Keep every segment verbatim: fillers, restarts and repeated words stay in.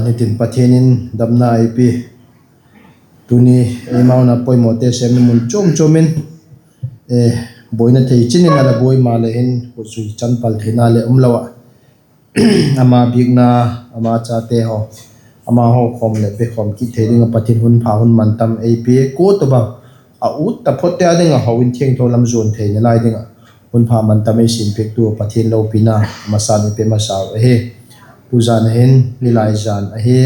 Nitin Pathian in damna ei pia. Tuni eimau na poimawte sêmna mun chuam chuam in, buaina thei chin in a la buai maleh hin, khutzui chan pal theina leh umlo ah, ama biakna, ama chate haw, amahaw khawm leh bekhawm kit thei ding ah Pathian hun pha hun mantam ei pia. Kua tawhbang a ut taphotte â ding ah hou in thiangtho lam zuan theina lai ding ah hun pha mantam ei siampiaktu Pathian lopina a masa'n i pe masau ahi. Tuzan a hin nilai zan ahi,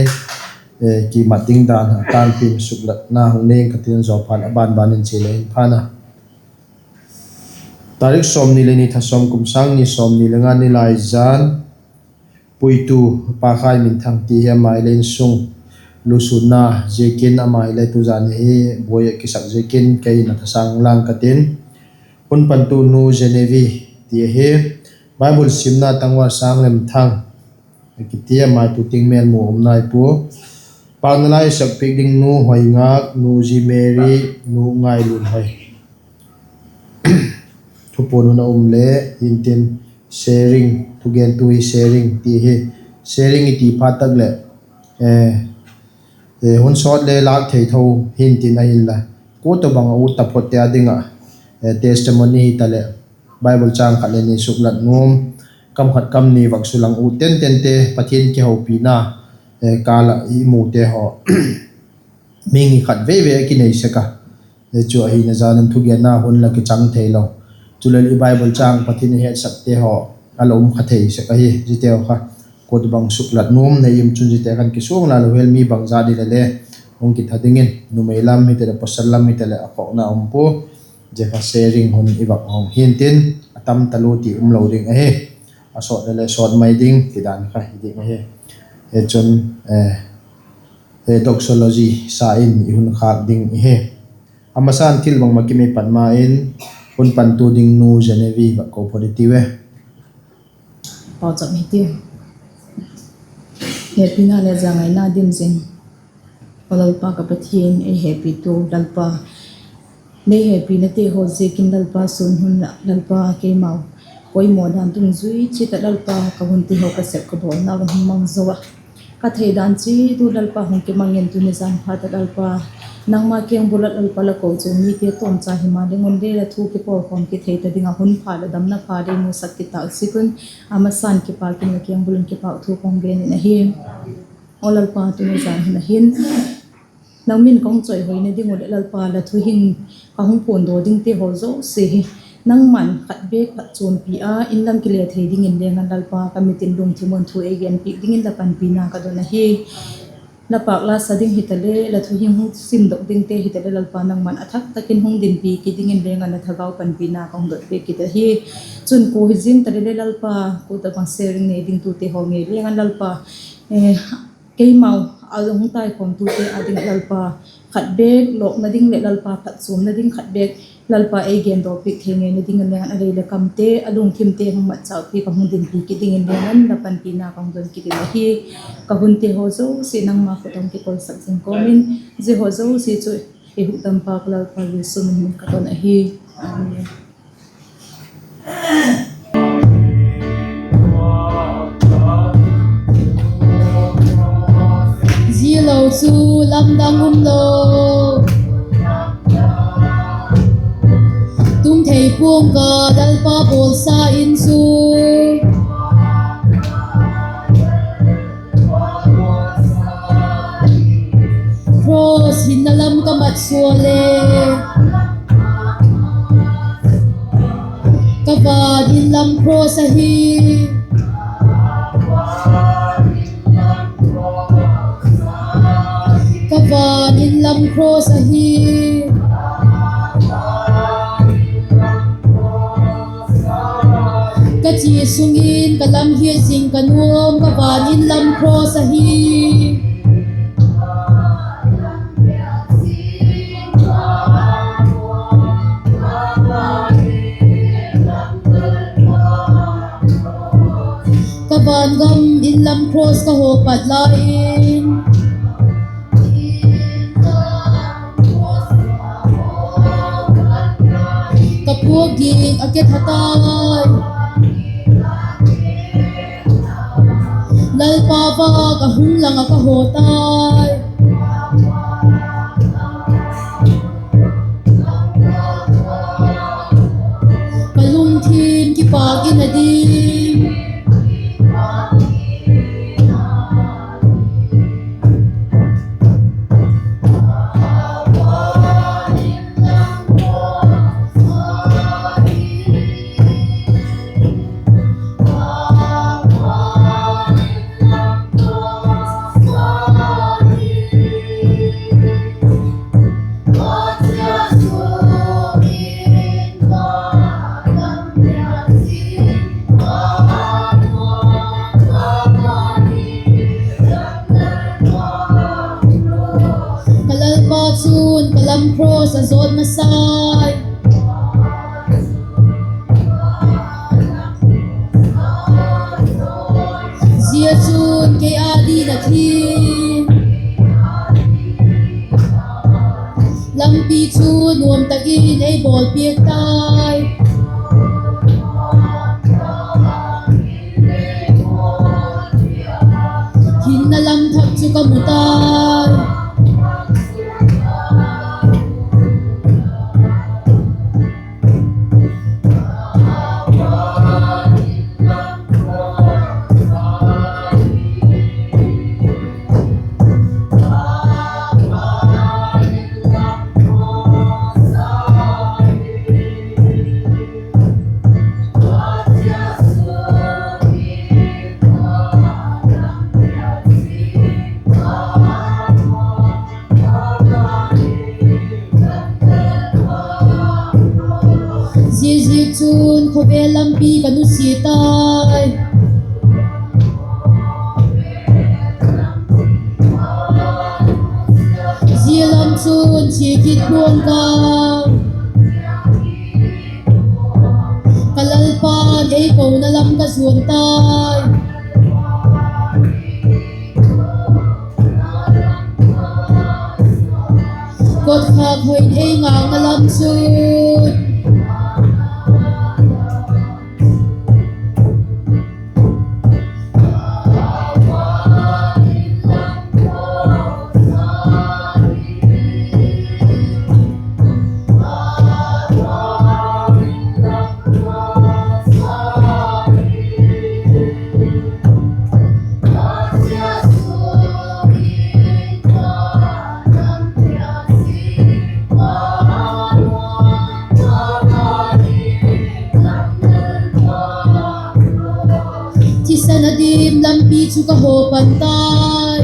kimat ding dan a tângpi in suklatna hung nei ing ka tin, zaw phat a ban ban in chia leh hin phan a. Tarik sawmni leh ni, tha sawm, kum sâng ni sawmni le nga, nilai zan. Puitu Pakhai Minthang ti hi ama hi le insung lusûnna ziakin ama hi le tuzan hi buai ah kisak ziakin kei in a thasâng lang ka tin. Hun pantu Nu Genevieve ti ahi. Bible simna tangval Sâng Lemthang kiti ama tu ting mêl mu um nai pua. Pâkna la i sakpiak ding Nu Hoingâk, Nu Zi Mary, Nu Ngailun Hoi. Thupuan hun a um le hintin, sharing, thugentu hi sharing ti hi. Sharing i ti phat tak leh hun sawt le lâk thei tho hintin, ahinla kua tawhbang a ut taphotte â ding ah testimony hitaleh Bible châng khat le ni suklat nuam, kam khat kam ni vak sulang ut tentente Pathian kihoupina kâl ah i mute haw, mi ngi khat veve a kinei sek a, chu ahina zan in thugenna hun la kichang theilo. Chuleh i Bible châng Pathian i hetsakte haw a la um kha thei sek ahi. Ziateu kha kua tawhbang suklat nuam nei um chun ziate khan kisuang la lo hel, mi bangzat i le le hung kitha dingin, numei lam hitaleh pawsal lam hitaleh a khawkna um pua. Zia kha sharing hun i vak hawng hintin, a tam talu ti umlo ding ahi. A sawt le le sawt mai ding ti dan kha hi ding ahi. Chun doxology sa in i hun khâk ding ihi. A masa'n thil bangma kimei pat ma in hun pantu ding Nu Genevieve va ko phot i tiu e. Pauchap hitiu. Hepina leh zangaina dim zing. Aw Lalpa ka Pathian, ei hepitu Lalpa, lei hepinate haw ziakin Lalpa, sûn hun ah Lalpa keimau poimaw dan dungzui chiat ah Lalpa ka hunte haw ka sep ka bawlna va hung mang zo a, ka thei dan chiat u Lalpa hung kimang in tuni zan phat ah Lalpa, nangma kiang bul ah Lalpa la kochuam mite tawmcha himaleh ngun le la thu kipawlkhawm kithei ta ding ah hun pha leh damna pha lei musak kitâk ziak un, a masa'n kipâk in la kiang bul in kipâk thu ka hung gen in ahi. Aw Lalpa, tuni zan hun ah hin nang min ka hung chawihoina ding uh leh Lalpa la thuhing ka hung puandaw dingte haw zosia hi nangma'n khat bêk phatchuampi a in lam kile thei dingin leng an Lalpa ka mit in lungthim un thu ei genpiak dingin la panpina ka don ahi. La pâk la sa ding hitaleh la thuhing hung simdok dingte hitaleh Lalpa nangma'n a thak tak in hung dinpi kit dingin leng an la thagau panpina ka hung dot piak kit ahi. Chun kua hi zing taleh le Lalpa, kua tawhbang sharing nei dingtute haw ngei leng an Lalpa, keimau a hung taikhawmtute â ding ah Lalpa, khat bêk lawkna ding leh Lalpa phatchuamna ding khat bêk Lalpa ei gendawpiak thei ngeina dingin leng an a lei le kamte, a lungthimte hung matchâkpi ka hung dinpi kit dingin leng an la panpina ka hung don kit in ahi. Ka hunte haw zosia nangma khut ah hung kikolsak zing kawm in, zia haw zosia chu ei hukdampa ka Lalpa Jesu min in ka don ahi. Amen. Zia lo chu lamdang umlo, tum thei pua'ng ka Lalpa bawlsa in chu. Cross hinna lam ka mat sua le, ka van in lam cross ahi. Ka van in lam cross ahi. Ka chi sung in ka lam hiat zing ka nuam, ka van in lam cross ahi. Ka van gam in lam cross ka haw pat lai in, ka puak gik a ke tha tai. Lalpa vâk a hung lang ah ka haw tai. Ka lungthim kipâk in a ding. Ka Lalpa chun ka lam cross a zawt masai. Zia chun kei â ding a thi. Lampi chu nuam tak in ei bawlpiak tai. Hinna lam thak chu ka mu tai. Ziaziakchun khawvel lampi ka nusia tai. Zia lam chun chia kit pua'ng ka. Ka Lalpa'n ei kona lam ka zuan tai. Kotkhak hoi ei ngâkna lam chu. Thisan a dim lampi chu ka haw pan tai.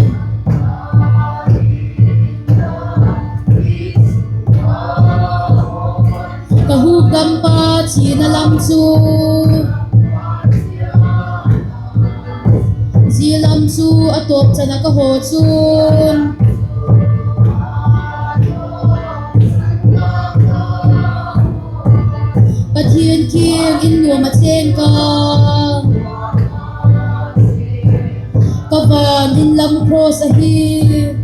Ka hukdampa thina lam chu, zia lam chu a tawp chan ah ka haw chun, Pathian kiang in nuam a chêng ka. Ka van in lam cross ahi.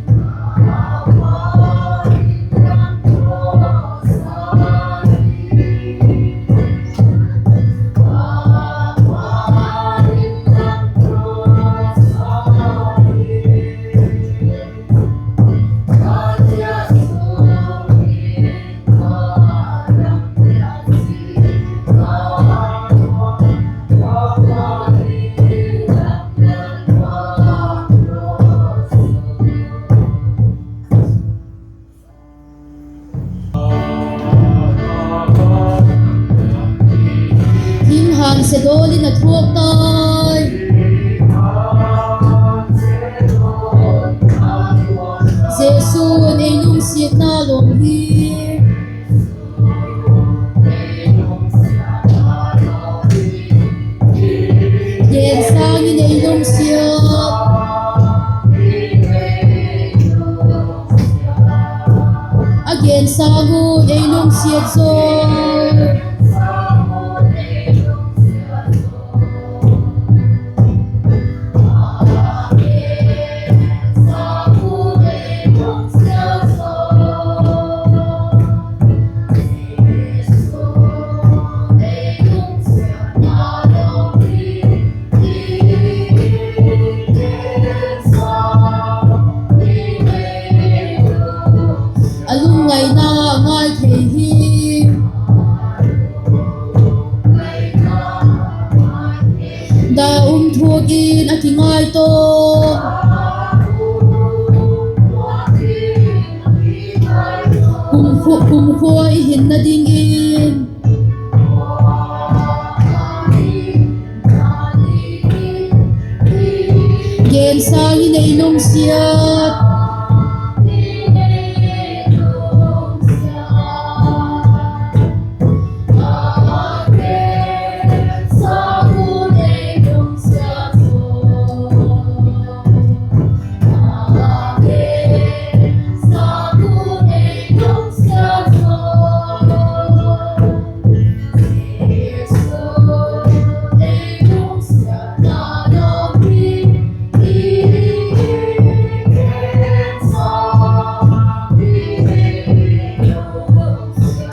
Hing hânsia dawl in a thuak tai. Jesu'n ei lungsiatna lawm hi. Gen sâng in ei lungsiat. A gen sâng un ei lungsiat zaw. na dingin. Gen sâng in ei lungsiat.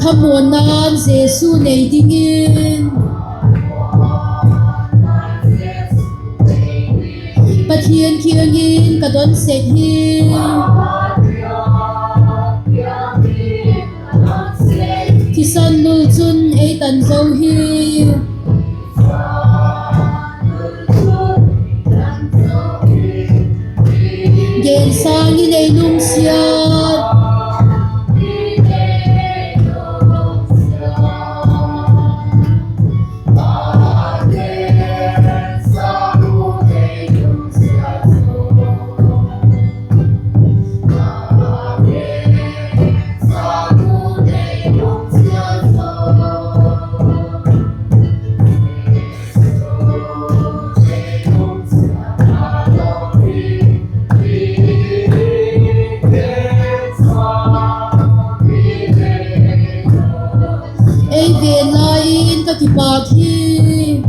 Thamuanna'n Jesu nei dingin. Pathian kiang in ka don sek hi. Thisan lul chun ei tan zo hi. Gen sâng in ei lungsiat. Ei ven lai in ka kipâk hi.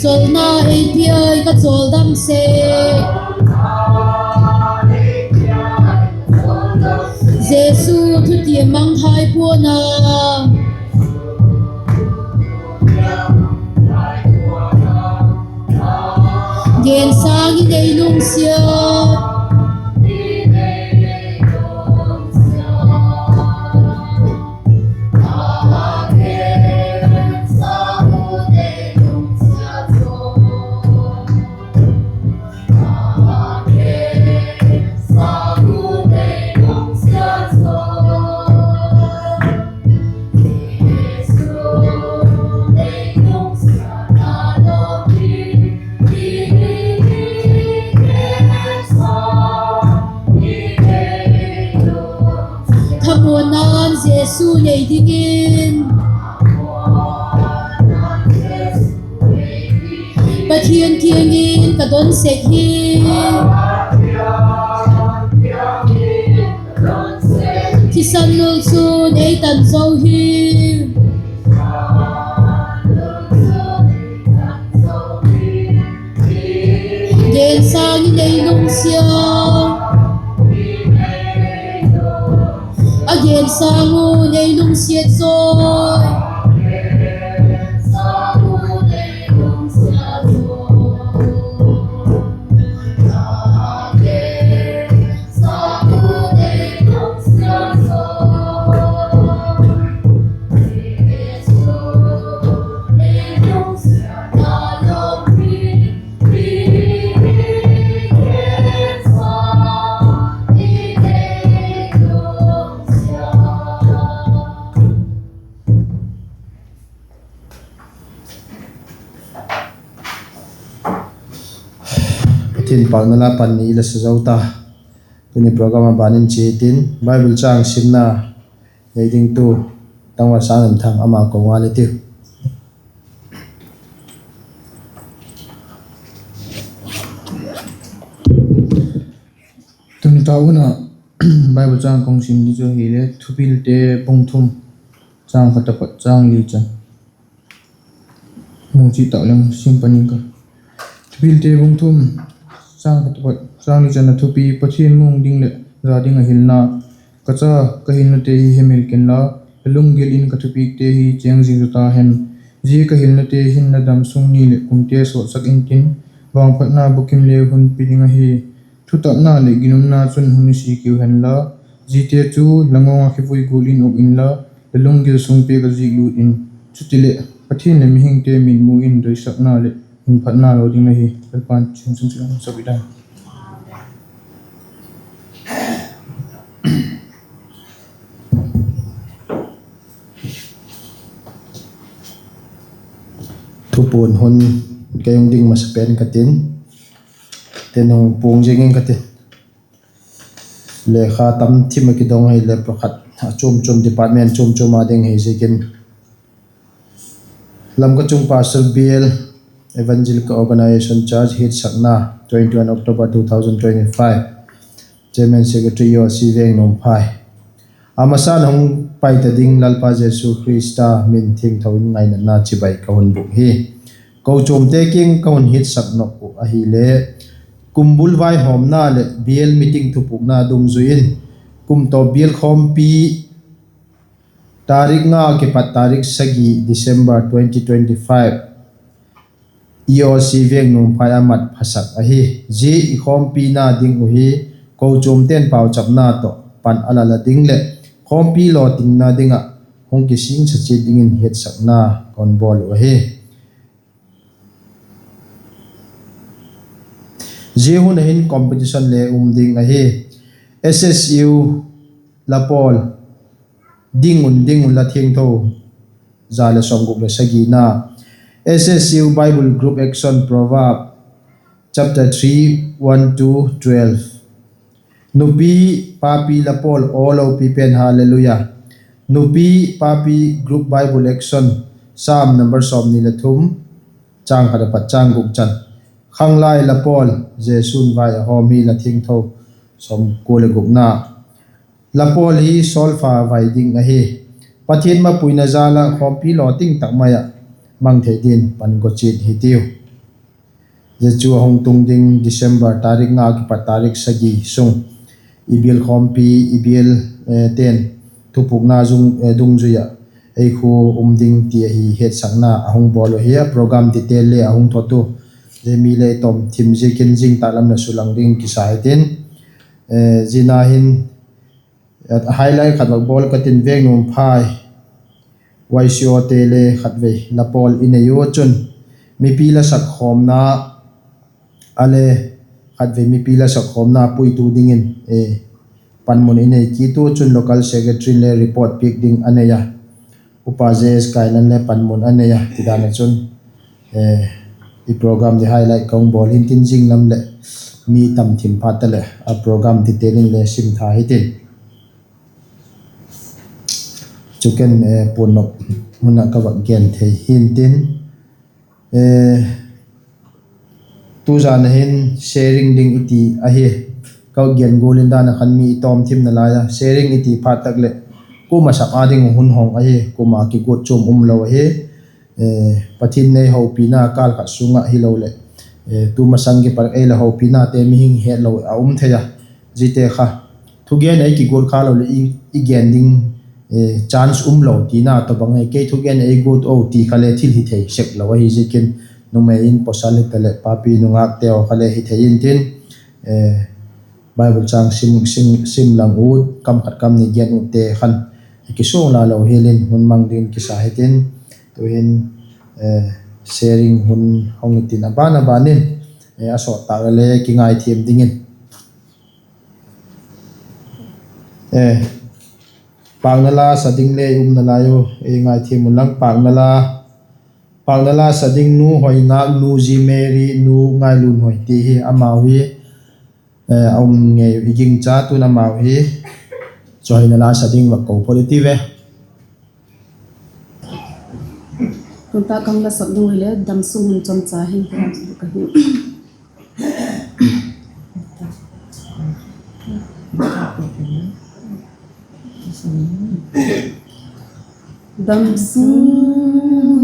Chawlna ei pia i ka chawldam sek. Jesu thutiam mangthai pua'n a. Gen sâng in ei lungsiat. Thamuanna'n Jesu nei dingin. Pathian kiang in ka don sek hi. Thisan lul chun ei tan zo hi. Gen sâng in ei lungsiat. A gen sâng un ei lungsiat zawi. Pathian pâkna la pan ni la sa zo ta. Tuni program a ban in chia intin, Bible châng simna nei ding tu Tangval Sanglemthang ama ko ngal i tiu. Tuni ta hun a Bible châng ka hung sim ding chu ahile Thupilte bung thum, châng khat apat châng li chan. Mu chi tak leng sim pan ing ka. Thupilte bung thum, châng khat apat châng li chan a thupi: Pathian mu ding leh za ding a hilna. Ka cha, ka hilnate hi hemil ken la, la lunggil in ka thupikte hi chêng zing zaw ta hen. Zia ka hilnate hin la damsung ni leh kumte sawtsak intin, vangphatna bukim le hun pi ding ahi. Thutakna leh ginumna chun hun i sikiu hen la, ziate chu la ngawng ah kivui gual in uk inla, la lunggil sung pêk ah zik lût in. Chutileh, Pathian leh mihingte mitmu in doisakna leh hun phatna lo ding la hi. Lalpa'n chun chun chu a hun sap i dan. Thupuan hun kei hung ding masa pen ka tin, tin hung puang zing ing ka tin. Lekha tam thim a kidong ahile pakhat a chuam chuam department chuam chuam a ding hi ziakin. Lamka Chung Pastor Bial, Evangelical Organisation Church, hetsakna, twenty-one October two thousand twenty-five. Chairman Secretary Yosi Vengnuamphai. A masan hung pai ta ding Lalpa Jesu Khrista min thiangtho in ngainatna chibai ka hun bûk hi. Kochuamte kiang ka hun hetsak nop uh ahile, kumbul vaihawmna leh bial meeting thupukna dungzui in, kumtawp bial khawmpi tarik nga kipat tarik sagi December twenty twenty-five, E O C Vengnuamphai a mat phasak ahi. Zia i khawmpina ding uh hi kochuamte'n pauchapna tawh pan a la la ding leh khawmpi lawtinna ding ah hung kisingsa chiat dingin hetsakna ka hun bawl uh ahi. Zia hun a hin competition le um ding ahi. S S U la pawl, ding un, ding un, la thiangtho za leh sawmguk leh sagina. S S U Bible Group Action, Proverb chapter three, one to twelve. Nupi papi la pawl, aw lopi pen, Hallelujah. Nupi papi group Bible action, Psalm number sawmni leh thum, châng khat apat châng guk chan. Khanglai la pawl, Jesu'n vai a hawm hi, la thiangtho, sawmkua leh gukna. La pawl hi solfa vai ding ahi. Pathian mapuina jal ah khawmpi lawting tak mai ah mang thei din pan go chiat hitiu. Zia chu a hung tung ding December tarik nga kipat tarik sagi sung, i bial khawmpi, i bial, eh, te'n thupukna zung, eh, dungzui ah ei khua um ding ti ahi hetsakna a hung bawl uh hi a, program detail le a hung thot uh. Zia mi le tawm thim ziakin zing tak lam na sulang ding kisa hitin, eh, zia na hin highlight khat vak bawl ka tin, Vengnuamphai Y C O te le khatvei la pawl i nei ua chun, mipi la sak khawmna, a le khatvei mipi la sak khawmna puitu dingin, eh, panmun i nei kit ua chun local secretary le report piak ding a nei a. Upa J S Kainan le panmun a nei a, ti dan ah chun, eh, i program di highlight ka hung bawl hintin, zing lam leh mi tam thim phat ta leh a program detail in le sim tha hitin. Chu ken, eh, puan nop hun ah ka vak gen thei hintin, eh, tuzan a hin sharing ding i ti ahi. Ka gen gual in dan ah khan mi i tawm thim nalai a, sharing i ti phat tak leh, kuama sak â ding hun hong ahi, kuama kiguat chuam um lo ahi. Eh, Pathian nei hopina kâl khat sung ah hilo leh, eh, tu masang kipat ei la hopinate mihing hetlo a um thei a. Ziate kha thugen ei kiguat kha lo leh i, i gen ding, eh, chance um lo tina tawhbang ahi. Kei thugen ei guat o ti kha le thil hi thei sek lo ahi ziakin, numei in pawsal hitaleh papi nungâkte haw kha le hi thei intin, eh, Bible châng sim, sim, sim lang ut, kam khat kam ni gen utte khan kisuang la lo hial in hun mang dingin kisa hitin, tu'hin, eh, sharing hun hong hitin a ban a ban in, eh, a sawt tak le kingaithiam dingin. Eh, pâkna la sa ding le um nalai u, ei ngaithiam un lang. Pâkna la, pâkna la sa ding Nu Hoingâk, Nu Ji Mary, Nu Ngailunhoi ti hi amau hi, eh, a um ngei u i gingcha, tun amau hi chawina la sa ding va ko phot i ti ve. Tun tak ka hung la sak ding hile Damsung Hun Chomcha hi ka hi. Damsung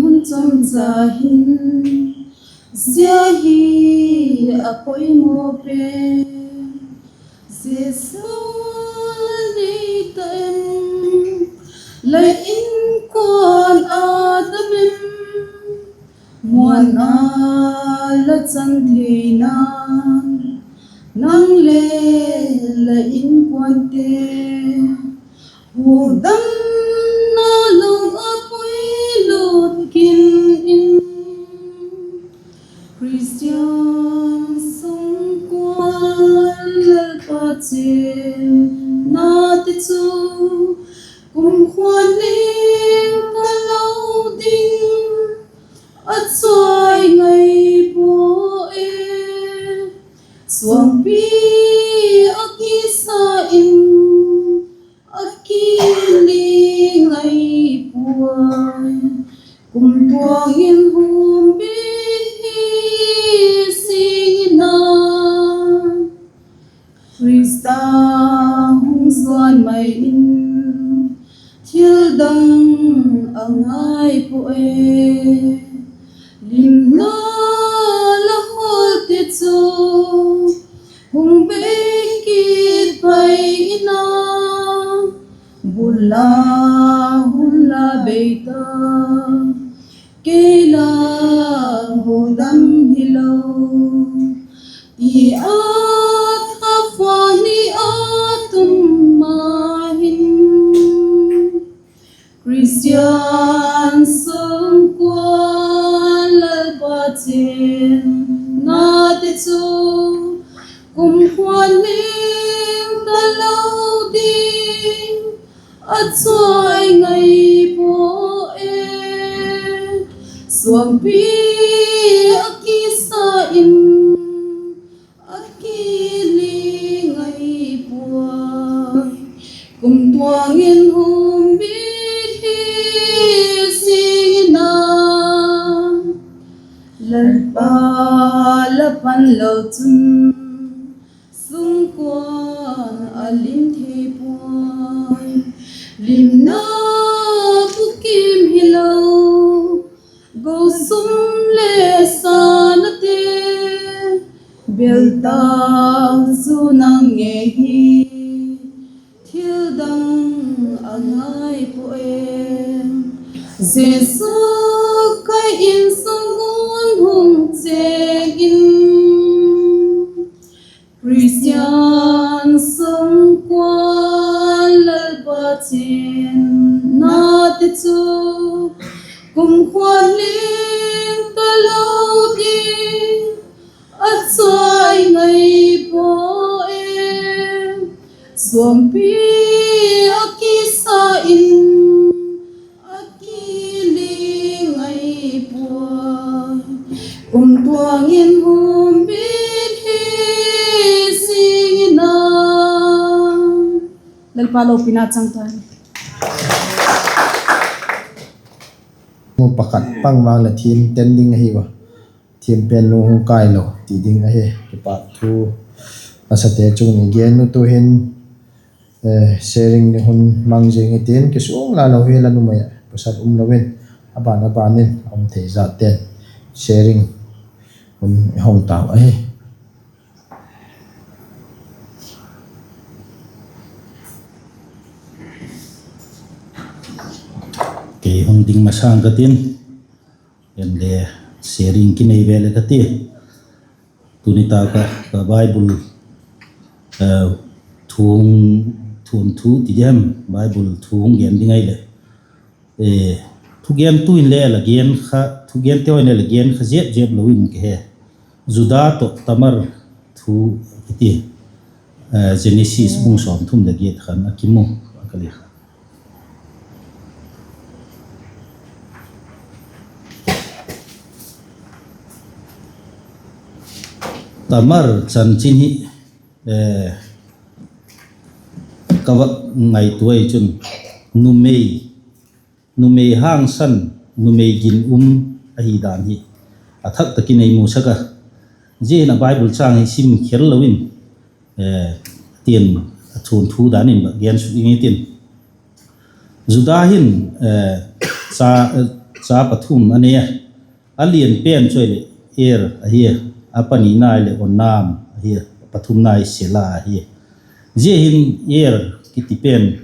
hun chomcha hin zia hi a poimaw pen. Jesu nei ta em, la inkuan a tam em, muan a la chan theina, nang le la inkuante hukdamna lo a puilut kin in, Khristian sungkuan Lalpa chialna mai in, thil dang a ngai pua e. Limna la hawlte chu hung bei kit pai in a, bul la hun la bei ta, kei la hudam hilo, ti a thapha ni a tum ma hin. Khristian sungkuan Lalpa chênnate chu kumkhua ling talo ding a chai ngai pua e. Suangpi a kisa in a kili ngai pua, kumtuang in humbit hi sing in a, Lalpa la pan lo chun sungkuan a lim thei puai. Limna bukim hilo, go sum le sânate, bel tak chu nang ngei hi thil dang a ngai pua e. Jesu kha insung un hung chêng in, Khristian sungkuan Lalpa chênnate chu kumkhua ling talo ding a chai ngai pua e. Suangpi a kisa in a kili ngai pua, kumtuang in humbit hi sing in a. Lalpa lopina chang ta. Mu pakhat pang vang leh thiam ten ding ahi ua. Thiam pen nu hung kai lo ti ding ahi. Kipak thu, a sate chung i gen u tu'hin, sharing ding hun mang zing hitin, kisuang la lo hi la numei ah pasal um lo in, a ban a ban in a um thei zaten sharing hun i hong tau ahi. Kei hung ding masang ka tin, en le sharing kinei ve le ka ti. Tuni tak ah ka Bible, eh, thu, thu, thu ti diam, Bible thu hung gen ding ahileh, thugentu in le la gen kha, thugenteu in le la gen kha zep zep lo in ka he. Judah tawh Tamar thu kiti, eh, Genesis bung sawmthum leh giat khan a kimu a ka le kha. Tamar chanchin hi, eh, ka va ngaitua chun numei, numei hangsan, numei ginum ahi dan hi a thak tak in ei musak a. Zia hin a Bible châng hi sim khel lo in, eh, tin a thunthu dan in va gen suk ing i tin. Judah hin, eh, cha, eh, cha pathum a nei a. A lian pen chu ahileh Er ahi a, a panina ahileh Onam ahi a, a pathumna hi Sela ahi. Zia hin Er kiti pen,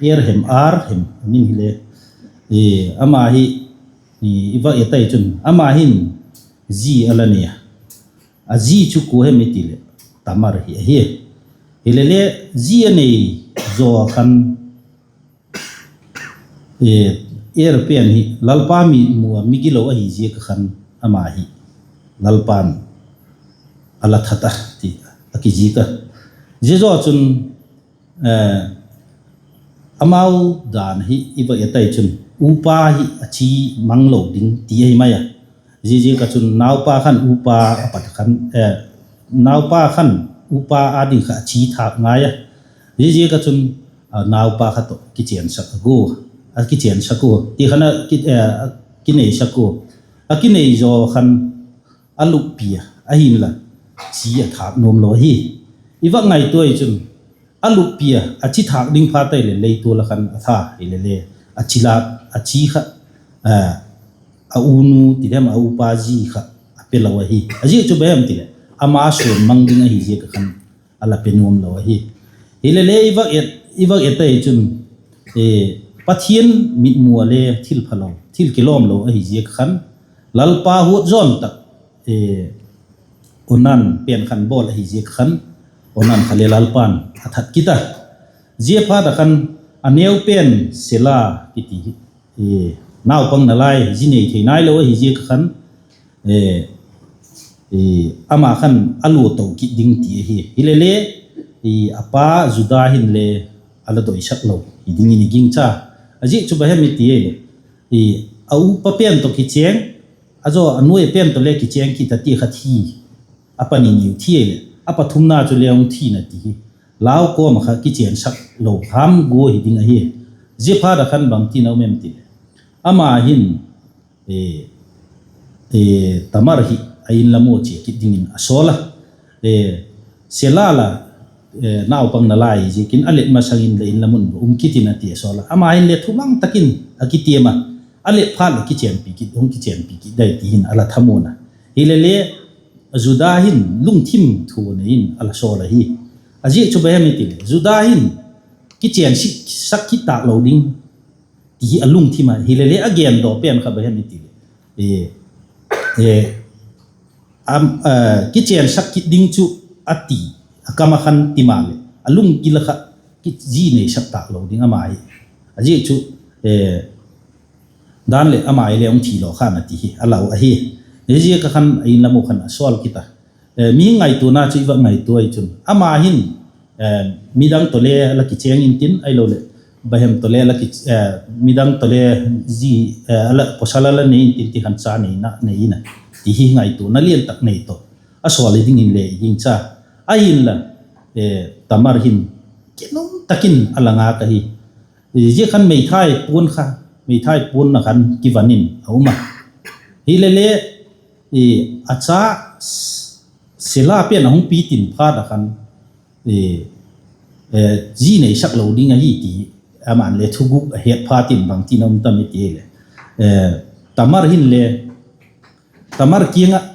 Er hem Ar hem a min hile, eh, ama hi, i, i va et ai chun ama hin zi a la nei a. A zi chu kua hem i ti leh Tamar hi ahi. Hilele zi a nei zaw khan, eh, Er pen hi Lalpa mitmu ah migilo ahi ziak ah khan ama hi Lalpa'n a la that a ti a kizik a. Zia zaw chun, eh, amau dan hi i va et ai chun upa hi a chi mang lo ding ti ahi mai a. Ziaziak ah chun naupa khan upa a pat khan, eh, naupa khan upa â ding kha a chi thâk ngai a. Ziaziak ah chun, a, naupa kha tawh kichênsak a gu, a kichênsak u ti khan a ki, eh, a kineisak u. A kinei zaw khan a luppi a, ahinla chi a thâk nuam lo ahi. I va ngaitua i chun a luppi a, a chi thâk ding phat ahileh leitual ah khan a tha hile le, a chi lâk, a chi kha, a unu ti diam, a upa zi kha a pe lo ahi. A ziak chu bang hem tileh, ama suan mang ding ahi ziak ah khan a la pe nuam lo ahi. Hile le i vak et, i vak et ahi chun, Pathian mitmu ah le thil pha lo, thil kilawm lo ahi ziak ah khan, Lalpa huat zawn tak, Onan pen khan bawl ahi ziak ah khan, Onan kha le Lalpa'n a that kit a. Ziaphat ah khan a neu pen Sela kiti hi, naupang nalai zi nei thei nailo ahi ziak ah khan, ama khan a lua to kit ding ti ahi. Hile le, a pa Juda hin le a la doisak lo hi dingin i gingcha. A ziak chu bang hem i ti ahileh, a upa pen tawh kichêng, a zaw a nuai pen tawh le kichêng kit a ti kha thi, a pani niu thi ahileh, a pathumna chu le hung thi na ti hi lau kawm ah kha kichênsak lo ham gua hi ding ahi. Ziaphat ah khan bangtin a um em tileh, ama hin Tamar hi a inlam ua chia kit dingin a sawl a. Sela la, naupang nalai ziakin a let masang in la inlam un um kit in a ti a sawl a. Ama hin le thumang tak in a kitiam a, a let phat leh kichênpi kit, hung kichênpi kit dai ti hin a la thamuan a. Hile le, Juda hin lungthim thu nei in a la sawl ahi. A ziak chu bang hem i tileh, Juda hin kichênsak kit tâk lo ding ti hi a lungthim a. Hile le, a gendaw pen kha bang hem i tileh, kichênsak kit ding chu a ti, a kam ah khan ti maleh a lunggil ah kha zi neisak tâk lo ding ama hi. A ziak chu dan leh ama hi le hung thi law khan a ti hi a lau ahi. Ziaziak ah khan a inlam uh khan a sawl kit a. Mihing ngaituana chu i va ngaitua ahi chun, ama hin midang tawh le la kichêng intin, ahiloleh bang hem tawh le, midang tawh le zi, a la pawsal a la nei intin ti khan cha neina nei in a ti hi ngaituana lian tak nei tawh a sawl hi dingin le i gingcha. Ahinla, Tamar hin kinum tak in a la ngak ahi. Zia khan meithai puan kha, meithai puan na khan kivan in a um a. Hile le, a cha Sela pen a hung pi tin phat ah khan, zi neisak lo ding ahi ti ama'n le thuguk a het phat in bangtin a um tam i ti leh, Tamar hin le, Tamar kiang ah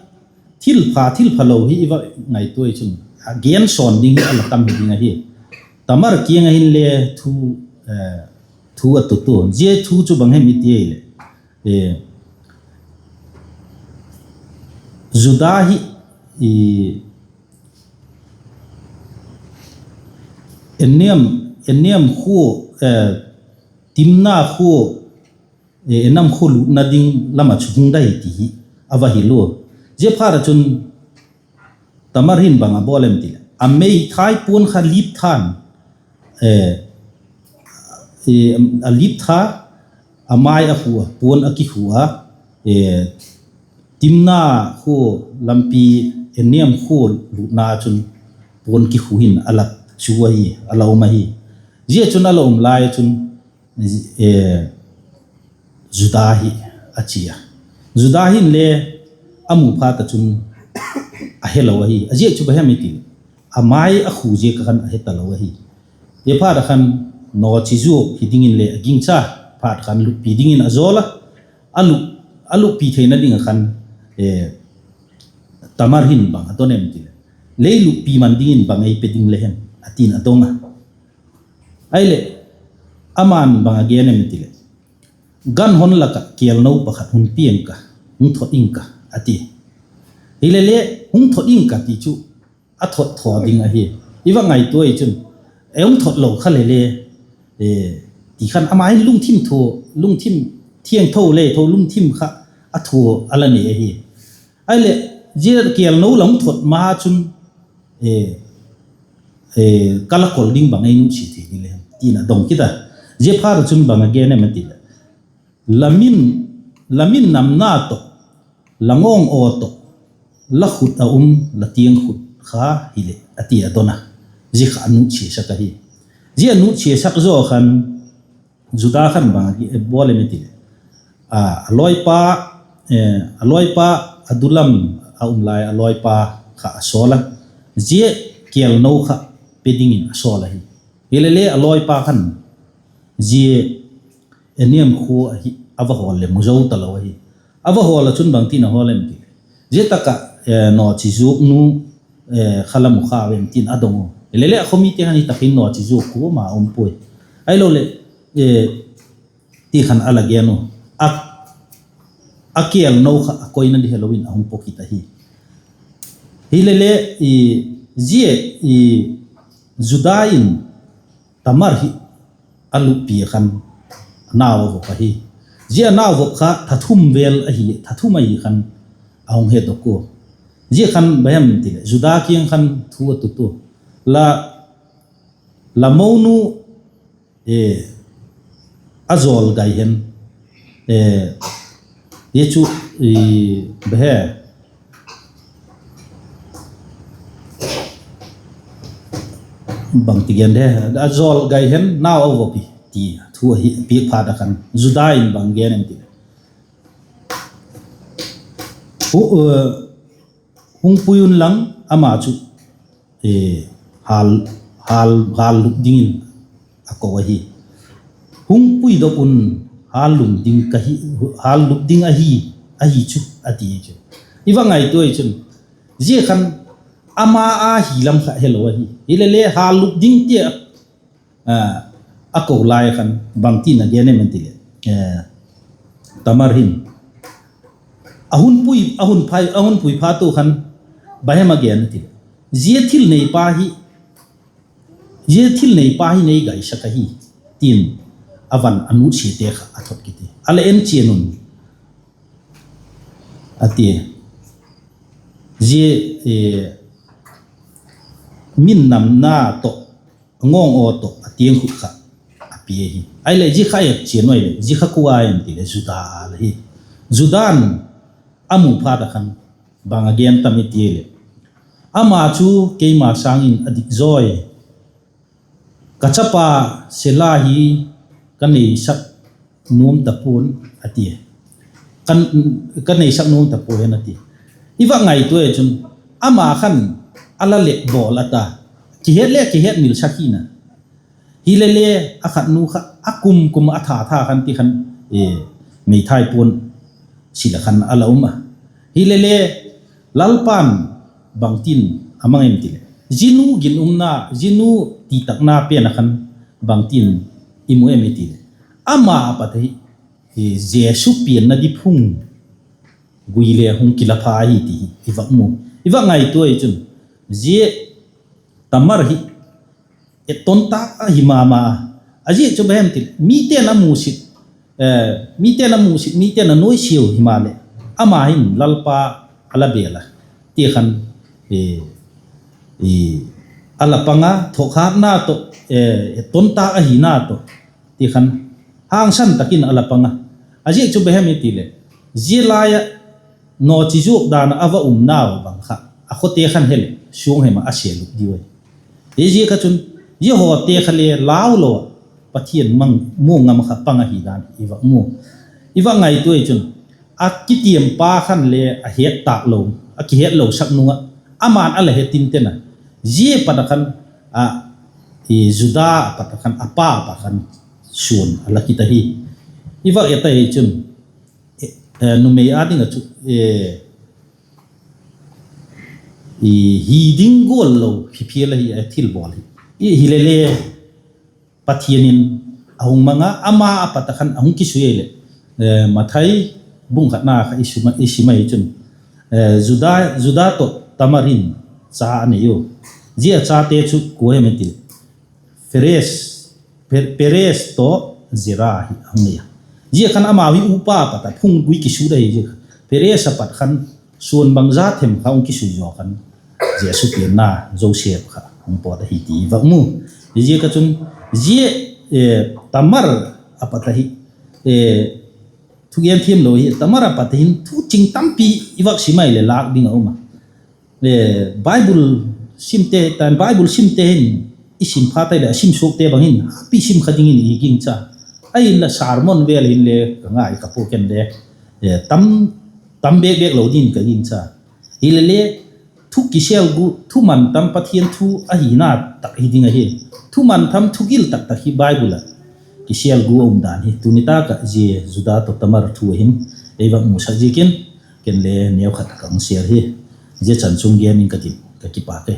thil pha, thil pha lo hi i va ngaitua ahi chun, a gen sawn ding hi a la tam hi ding ahi. Tamar kiang ah hin le thu, thu a tut ua. Zia thu chu bang hem i ti leh, Juda hi, Enaim, Enaim khua, Timna khua, Enaim khua lutna ding lam ah chu hung dai ti hi a va hil ua. Ziaphat ah chun Tamar hin bang a bawl em ti leh, a meithai puan kha lip than, a lip tha, a mai a khu a, puan a kikhu a, Timna khua lampi, Enaim khua lutna chun puan kikhu hin a la chu ahi, a la um ahi. Zia chun a la um lai ah chun, Juda hi a chia. Juda hin le a mu phat ah chun a helo ahi. A ziak chu bang hem i ti leh, a mai a khu ziak ah khan a he talo ahi. Ziaphat ah khan nawchi zuak hi dingin le a gingcha, phat khan luppi dingin a zawl a, a luppi theina ding ah khan Tamar hin bang a don em ti leh, lei luppi man dingin bang ei pe ding le hem a ti'n a dong a. Ahileh, ama'n bang a gen em ti leh, gan hon lak ah kêlno pakhat hun piang ka, hung thot ing ka a ti. Hile le, hung thot ing ka ti chu a thot thaw ding ahi. I va ngaitua ahi chun, ei hung thot lo kha le le, ti khan ama hin lungthim thu, lungthim thiangtho le tho lungthim kha a thu a la nei ahi. Ahileh, zia kêlno la hung thot ma chun, ka la kol ding bang ei nutsia thei ding le hem, ti'n a dong kit a. Ziaphat ah chun bang a gen em a ti leh, la min, la min namna tawh, la ngawng aw tawh, la khut a um, la tiang khut kha hileh a ti a don a. Zia kha a nutsiasak ahi. Zia a nutsiasak zaw khan, Juda khan bang a bawl em i ti leh, a lawipa, a lawipa, Adulam a um lai a lawipa kha a sawl a, zia kêlno kha pe dingin a sawl ahi. Hilele a lawipa khan zia Enaim khua hi a va hawl leh mu zo talo ahi. A va hawl ah chun bangtin a hawl em ti, zia tak ah nawchizuaknu kha la mu kha em tin a dong u. Hilele a khawmite khan hi tak in nawchizuak kuama um puai. Ahiloleh, ti khan a la gen u. A kêlno kha a koina di helo in a hung pawkit ahi. Hilele, zia Juda in Tamar hi a luppi a khan nau a vop ahi. Zia a nau vop kha tha thum vêl ahi, tha thum ahi khan a hung hedok ua. Zia khan bang hem tileh Juda kiang khan thu a tut ua, la monu a zawl gai hen, zia chu bang he bangti gen de, a zawl gai hen nau a vop hi ti thu ahi. Piak phat a khan Juda in bang gen em tileh, hung pui unlang, ama chu hâl lup dingin a ko ahi. Hung puidok un, hâl lum ding, hâl lup ding ahi, ahi chu, a ti chu. I va ngaitua i chun, zia khan ama a hi lam kha helo ahi. Hilele hâl lup ding ti a ko lai khan bangtin a gen em tileh, Tamar hin a hun pui phat u khan bang hem a gen a tileh, zia thil neipa hi, zia thil neipa hi nei gaisak ahi, tin a van a nutsiate kha a thot kiti a, la en chian un, a ti. Zia min namna tawh, ngawng aw tawh a tiang khut kha a pia hi. Ahileh zia kha et chian ua leh, zia kha kua em tileh Juda a la hi. Juda'n a mu phat a khan bang a gen tam i ti leh, ama chu keima sâng in a dik zawi, ka chapa Sela hi ka neisak nuam ta pua'n, a ti. Ka neisak nuam ta pua hen, a ti. I va ngaitua i chun, ama khan a la leh bawl a ta, kihet le kihet milsak hina. Hilele a khatnu kha a kum kum a tha tha khan ti khan, meithai pua'n sil a khan a la um a. Hilele Lalpa'n bangtin a mang em tileh, zia nu ginumna, zia nu titakna pen a khan bangtin i mu em i tileh, ama a pat ahi, Jesu pianna di phung gui le hung kila pha ahi ti i va mu. I va ngaitua i chun, zia Tamar hi etton tâk ahi ma ma a. A ziak chu bang hem tileh, mite'n a musit, mite'n a musit, mite'n a nuisiau himaleh, ama hin Lalpa a la bêl a, ti khan a la pang a, thokhatna tawh, etton tâk ahina tawh, ti khan hangsan tak in a la pang a. A ziak chu bang hem i tileh, zia lai ah nawchizuak dan ah a va umnau bang kha a khawte khan heleh suang hem ah a se lup diu ahi. Ziaziak a chun, zia hawte kha le lau lo ah Pathian muang ngam kha pang ahi dan i va mu. I va ngaitua i chun, a kitiampa khan le a het tâk lo, a kihetlo sak nung ah, ama'n a la het inten a, zia pat a khan, Juda a pat a khan, a pa a pat khan suan a la kit ahi. I va et ahi chun, numei â ding ah chu hi ding gual lo hi phial ahi a, thilbawl hi. Hilele Pathian in a hung mang a, ama a pat a khan a hung kisui ahileh, Mathai bung khatna kha i sim ahi chun, Juda tawh Tamar in cha a nei u. Zia a chate chu kua hem i tileh, Perez tawh Zera hi a hung nei a. Zia khan amau hi upa a pat a phung gui kisut ahi ziak kha, Perez a pat khan suan bangza them kha hung kisui zaw khan, Jesu pianna Joseph kha hung pawt ahi ti i va mu. Ziaziak a chun, zia Tamar a pat ahi, thugen thiamlo hi, Tamar a pat a hin thu ching tampi i va sim ahileh lâk ding a um a. Bible simte, Bible simte hin i sim phat ahileh a sim suakte bang hin hapi sim kha dingin i gingcha. Ahinla sermon vel hinle ka ngai ka pua, ken le tam bêk bêk lo dingin ka gingcha. Hilele thu kisel gu, thu man tam Pathian thu ahina tak hi ding ahi. Thuman tham thugil tak tak hi Bible ah kisêl gu a um dan hi tuni tâk ah zia Juda tawh Tamar thu a hin ei vak musak ziakin, ken le neu khat ka hung share hi. Zia chan chung gen ing ka tin, ka kipâk e.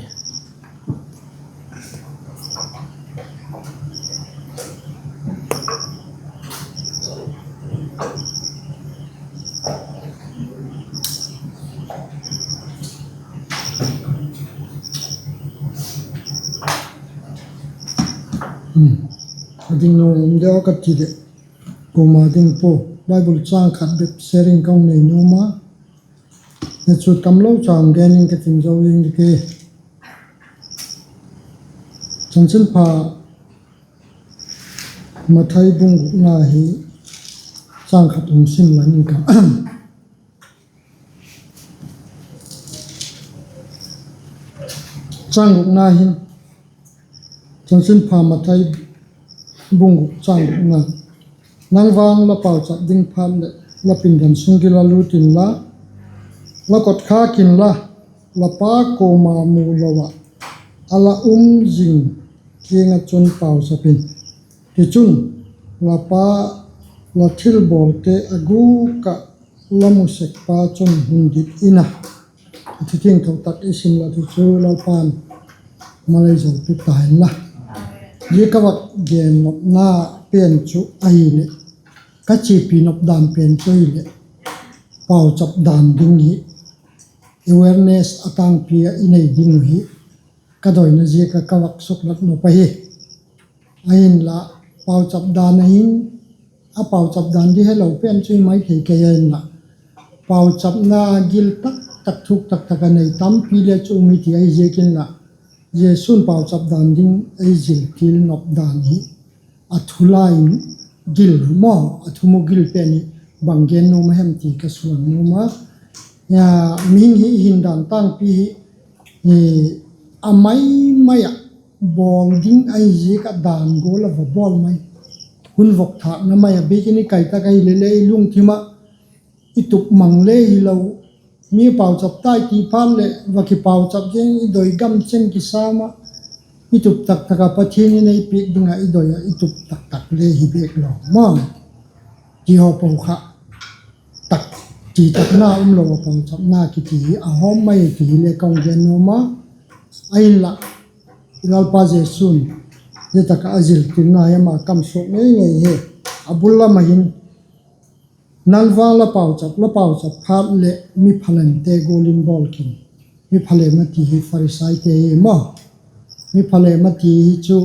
A ding nuam deu ka ti leh, kuama ding pua, Bible châng khat bep sharing ka hung nei nuam a, zia chu tamlo châng gen ing ka tin zo ding ding e. Chanchinpha Mathai bung gukna hi châng khat hung sim lang ing ka. Châng gukna hin, Chanchinpha Mathai bung guk châng gukna, Nang vang la pauchap ding phat leh la pindan sunggil ah lût inla, la kotkhak inla, la Pa kuama mu lo ah a la um zing kiang ah chun pauchap in. Tichun, la Pa, la thilbawlte a gûk ah la mu sek pa chun hun dit in a. A thu thiangtho tak i sim la ti chu Lalpa'n malei zo pi ta inla. Zia ka vak gen nopna pen chu ahileh, ka chiapi nop dan pen chu ahileh, pauchap dan ding hi awareness a tângpi ah i nei ding uh hi ka doina ziak ah ka vak suklat nop ahi. Ahinla, pauchap dan a hin, a pauchap dan di helo pen chu hi mai thei kei a inla, pauchapna gil tak tak, thuk tak tak a nei tampi le chu um hi ti ahi ziak inla, Jesu'n pauchap dan ding ei ziltil nop dan hi a thu lai in gil maw, a thu mu gil pen hi bang gen nuam a hem ti ka suan nuam a. Mihing hi i hin dan tângpi hi a mai mai ah bawl ding ahi ziak ah dan gual a va bawl mai, hun vok thâkna mai a biakin i kai tak ahileh le i lungthim ah i tup mang le hilo, mi pauchap tai ti phat leh va kipauchap ziang, i doi gam cheng kisam ah, i tup tak tak ah Pathian in ei piak ding ah i doi ah i tup tak tak le hi bêk lo maw, ti haw po kha, tak, ti takna umlo ah pauchapna kiti hi a hawm mai ti hi le ka hung gen nuam a. Ahinla, i Lalpa Jesu'n zia tak ah a ziltilna hi ama kam suak ngei ngei hi. A bul lam ah hin, Nang vang la pauchap, la pauchap phat leh mi phalêmte gual in bawl kin. Mi phalêm a ti hi Pharisaite hi maw. Mi phalêm a ti hi chu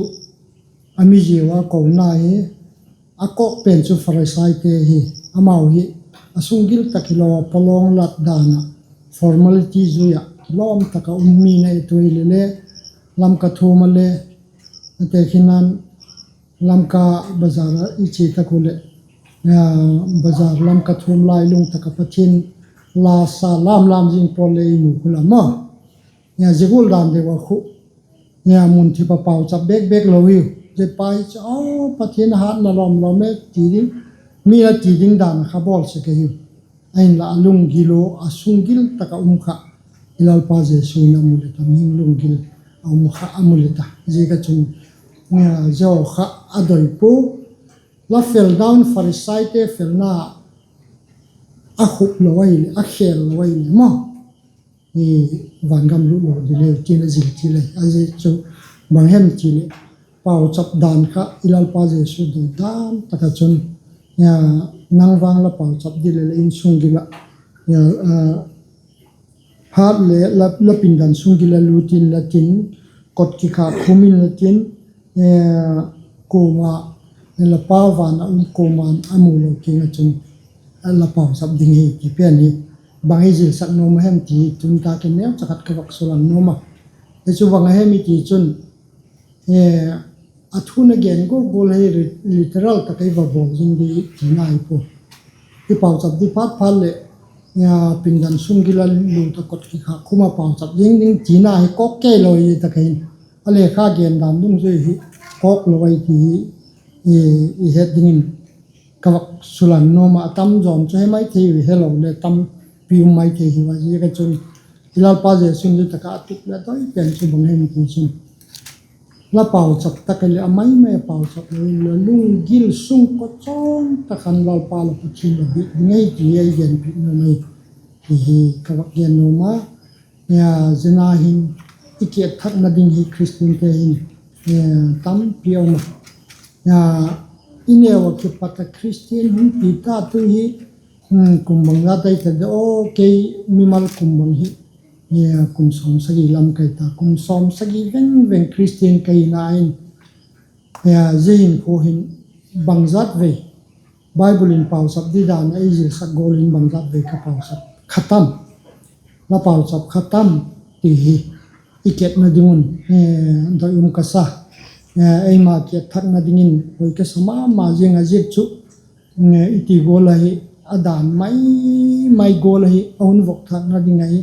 a miziau a kona hi, a kawk pen chu Pharisaite hi. Amau hi a sunggil tak hilo a, palawng lat dan ah, formality zui ah kilawm tak ah um mi na i tu hile le, Lamka thuam a le, a tekhinan, Lamka bazar ah i chia tak u leh, bazar Lamka thuam lailung tak ah Pathian la sa lam lam zing pawl le i mu khu lam a, zia gual dan deu ah khu, mun thip ah pauchap bêk bêk lo hiu. Zia pa hi chu, aw, Pathian a hatna lawm lawm e ti ding, mi a ti ding dan ah kha bawl sek ahiu. Ahinla a lunggil u, a sunggil tak ah um kha, i Lalpa Jesu in a mu le ta, mihing lunggil a um kha a mu le ta. Ziak a chun, zia kha a doi pua. La felna un Pharisaite felna a khup lo ahileh, a khêl lo ahileh maw, vangam lut lo ding leu tin a zil thil ahi. A zia chu bang hem ti leh, pauchap dan kha i Lalpa Jesu doi dan tak ah chun, Nang vang la pauchap ding le le in sunggil ah, phat leh la pindan sunggil ah lût inla tin, kot kikhâk khum inla tin, kuama, la Pa van ah um kuama'n a mu lo kiang ah chun la pauchap ding hi ti pen hi bang ei zilsak nuam a hem ti hi tuni tak in neucha khat ka vak sulang nuam a. Hi chu bang a hem i ti chun, a thu na gen gual gual hi literal tak ei va bawl zing di tina hi pua. I pauchap di phat phat leh, pindan sunggil a lût a kot kikhâk khum a pauchap zing ding tina hi kawk kei lo hi tak hin. A lekha gen dan dungzui hi kawk lo ahi ti hi i het dingin ka vak sulang nuam a. A tam zawm chu he mai thei u, helo le tampi um mai thei hi a, ziak a chun i Lalpa Jesu'n zia tak ah a tup leh a doi pen chu bang hem ti chun, la pauchap tak a leh a mai mai a pauchap lo inla, lunggil sung kawchawng tak khan Lalpa la Pathian la biak ding ahi ti hi ei genpiak nuam ahi ti hi ka vak gen nuam a. Zia na hin i kietthakna ding hi Khristiante hin tampi a um a. I neu ah kipat a Khristian hung pi ta tu hi kum bang la dai ta de aw, kei mimal kum bang hi kum sawmsagi lam kai ta, kum sawmsagi veng veng Khristian ka hina in, zia hinkhua hin bangzat vei Bible in pauchap didan a ei zilsak gual in bangzat vei ka pauchap kha tam, la pauchap kha tam ti hi i kietna ding un doi um ka sa. Eima kietthakna dingin hoi ka sa ma ma ziang a, ziak chu i ti gual ahi, a dan mai mai gual ahi, a hun vok thâkna ding ahi,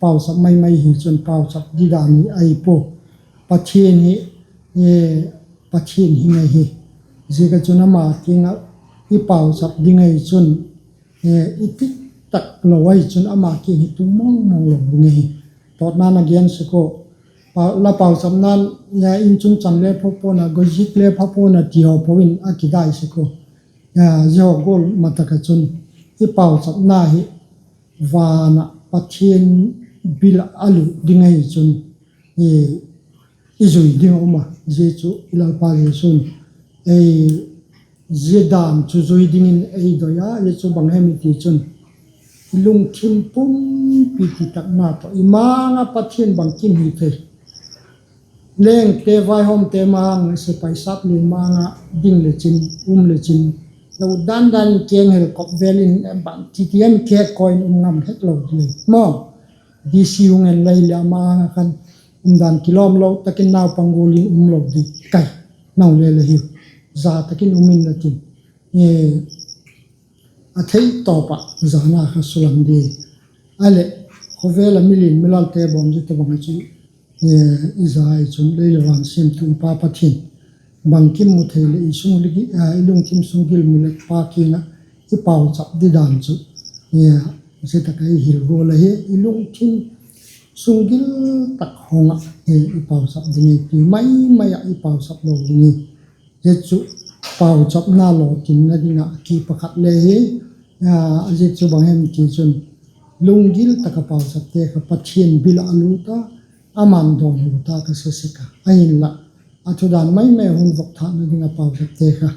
pauchap mai mai hi chun pauchap didan hi ahi pua. Pathian hi, Pathian hi ngai hi, ziak a chun ama kiang ah i pauchap ding ahi chun, i dik tak lo ahi chun ama kiang hi tung mawng mawng lo ding ahi. Tawtna'n a gen sek ua, la pauchapna'n in chungchang le pha pua'n a, gozik le pha pua'n a ti haw po in a kidai sek ua. Zia haw gual ma tak ah chun i pauchapna hi van ah Pathian bil ah a lut ding ahi chun i zui ding a um a, zia chu i Lalpa Jesu'n ei zia dan chu zui dingin ei doi a, zia chu bang hem i ti chun i lungthim pumpi titakna tawh i ma-âng ah Pathian bangkim hi thei, lengte vaihawmte ma-âng ah, sepai sap lian ma-âng ah ding lechin, um lechin, la ut dan dan in keng hel kop vel in bangti ti em khe koi in um ngam het lo di maw. DC hung en lai leh a ma-âng ah khan umdan kilawm lo tak in naupang gual in um lo di kai, nau le la hiu, za tak in um inla tin, a thei tawp ah zana kha sulang di. A leh khawvel ah milian milalte bawm zia tawhbang ah chu i za ahi chun lei leh van siamtu i Pa Pathian, bangkim mu thei leh i lungthim sung gil mu leh Pa kiang ah i pauchap didan chu zia tak ah i hil gual ahi, i lungthim sung gil tak hawng ah i pauchap ding ahi ti mai mai ah i pauchap lo ding hi. Zia chu pauchapna lawtinna ding ah ki pakhat le hi. A ziak chu bang hem ti chun lunggil tak ah pauchapte kha Pathian bil ah a lut a, ama'n dawnhu ta ka sa sek a, ahinla a thudan mai mai hun vok thâkna ding ah pauchapte kha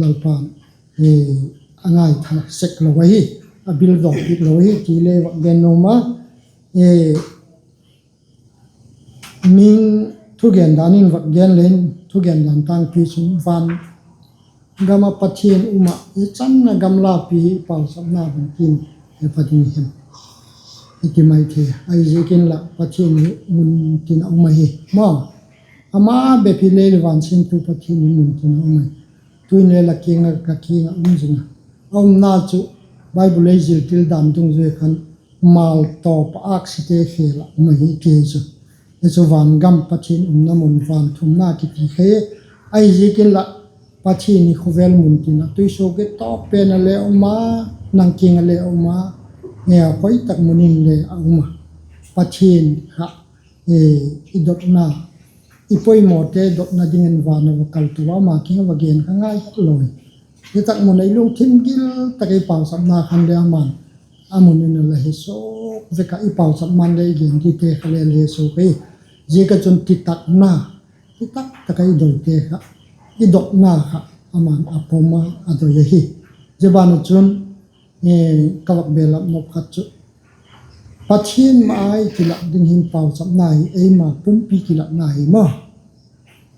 Lalpa a ngaitha sek lo ahi, a bil dawn piak lo ahi ti le vak gen nuam a. Min thugen dan in vak gen leng, thugen dan tângpi chun van gam ah Pathian um ah i chan a gamlapi hi pauchapna bangtin he pa ding hem i ti mai thei. Ahiziakin lah Pathian hi mun tin ah um ahi maw. Ama bep hi lei leh van siamtu Pathian hi mun tin ah um ahi. Tu'hin le la kiang ah ka kiang ah um zing a, a umna chu Bible ei ziltil dan dungzui khan mal tawp ah âksite khêl ah um ahi ti chu. Hi chu van gam Pathian umna mun, van thumna kiti kha hi. Ahiziakin lah Pathian hi khawvel mun tin ah tuisuagiat tawp pen ah le um a, nang kiang ah le um a, khoi tak mun in le a um a. Pathian kha i dotna, i poimawte dotna dingin van ah va kal to a, ama kiang ah va gen kha ngai het lo hi. Hi tak mun ah i lungthim gil tak ah i pauchapna khan le ama'n a mun in a la he suak vek ah, i pauchap man le i gen dingte kha le la he suak ahi. Ziak ah chun titakna, titak tak ah i doite kha, i dotna kha ama'n a pom a, a doi ahi. Zia ban ah chun ka vak belap nop khat chu Pathian ma-âng ah i kilat ding hin pauchapna hi eima pumpi kilatna hi maw.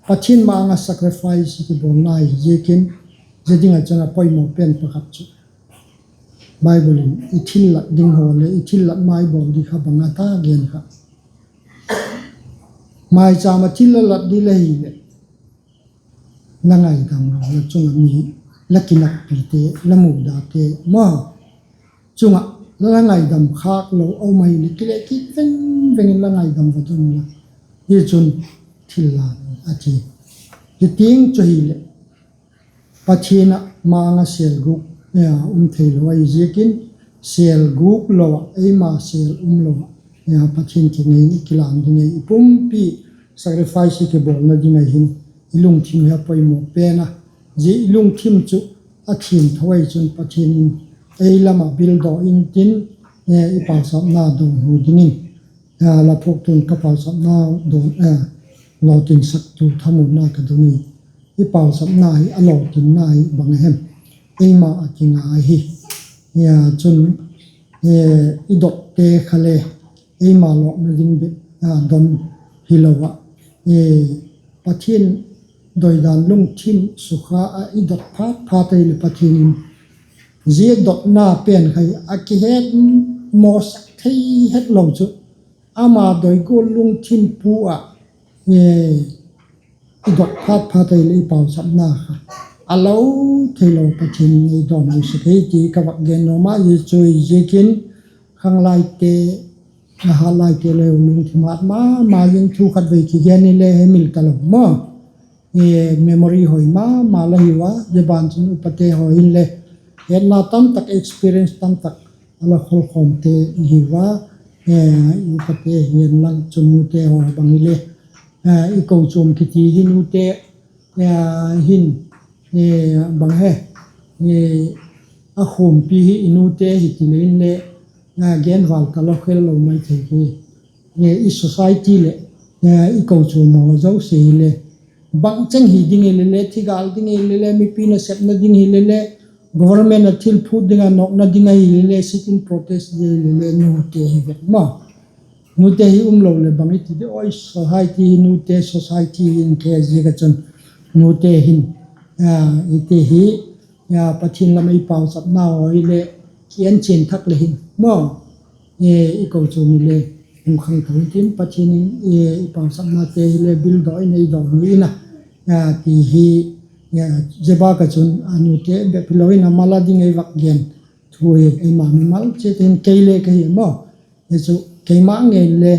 Pathian ma-âng ah sacrifice i kibawlna hi ziakin, zia ding ah chun a poimaw pen pakhat chu Bible in i thillat ding haw leh i thillat mai bawl di kha bang a ta gen kha, maichâm ah thil la lat di la hileh, la ngaidam lo, la chung ah mi, la kinakpite, la mudate maw, chung ah la ngaidam khâk lo a um ahileh kile kit veng veng in la ngaidam va don la, hi chun thillat a ti. Hi tiang chu hileh Pathian ah ma-âng ah sêl gûk um theilo ahi ziakin, sêl gûk lo ah, eima sêl um lo ah Pathian kiang ah i kilan ding ahi. I pumpi sacrifice kibawlna ding ahi, i lungthim hi a poimaw pen a, zia i lungthim chu a thiangtho ahi chun Pathian in ei lam ah bildaw intin, i pauchapna dawnhu dingin, la phuaktu'n ka pauchapna dawn, lawtingsaktu thamuanna ka don hi. I pauchapna hi a lawtinna hi bang a hem? Eima a kinga ahi. Chun, i dotte kha le eima lawkna ding bep don hilo ah, Pathian doidan lungthim sukha ah i dot phat phat ahileh Pathian in zia dotna pen kha hi a kihet mawsak thei hetlo chu, ama doi gual lungthim pu ah i dot phat phat ahileh i pauchapna kha a lo theilo Pathian in ei dawnhu sek hi ti ka vak gen nuam a, zia chu ziakin khanglaite, a hatlaite le lungthim hat ma ma zing thu khatvei kigen hile hemil talo maw. Memory hoi ma ma la hiu a, zia ban chun upate haw hinle hetna tamtak, experience tamtak a la kholkhawmte i hiu a, i upate hi'n lang chun nute haw bang hile, i kochuam kiti hi nute hin, bang he, a khumpi hi i nute hi ti le inle, gen val talo khel lo mai thei hi. I society leh i kochuam haw zosia hile, bangcheng hi ding hile le, thigâl ding hile le, mipi nasepna ding hile le, government ah thil phut ding ah nokna ding ahile le, sit-in protest ding hile le nute hi vek maw. Nute hi umlo leh bang i ti di, oi society hi nute society hi in ke ziak ah chun nute hin, ite hi, Pathian lam ei pauchapna haw hile ki enchian thak le hin maw, i kochuam hile hung khangtho intin, Pathian in i pauchapnate hile bildaw in ei dawnhu in a, ti hi, zia bâk ah chun a nute bep hilo in a mal a ding ei vak gen thu hi eima mimal chiat hin kei le ka hi maw. Hi chu keima ngei le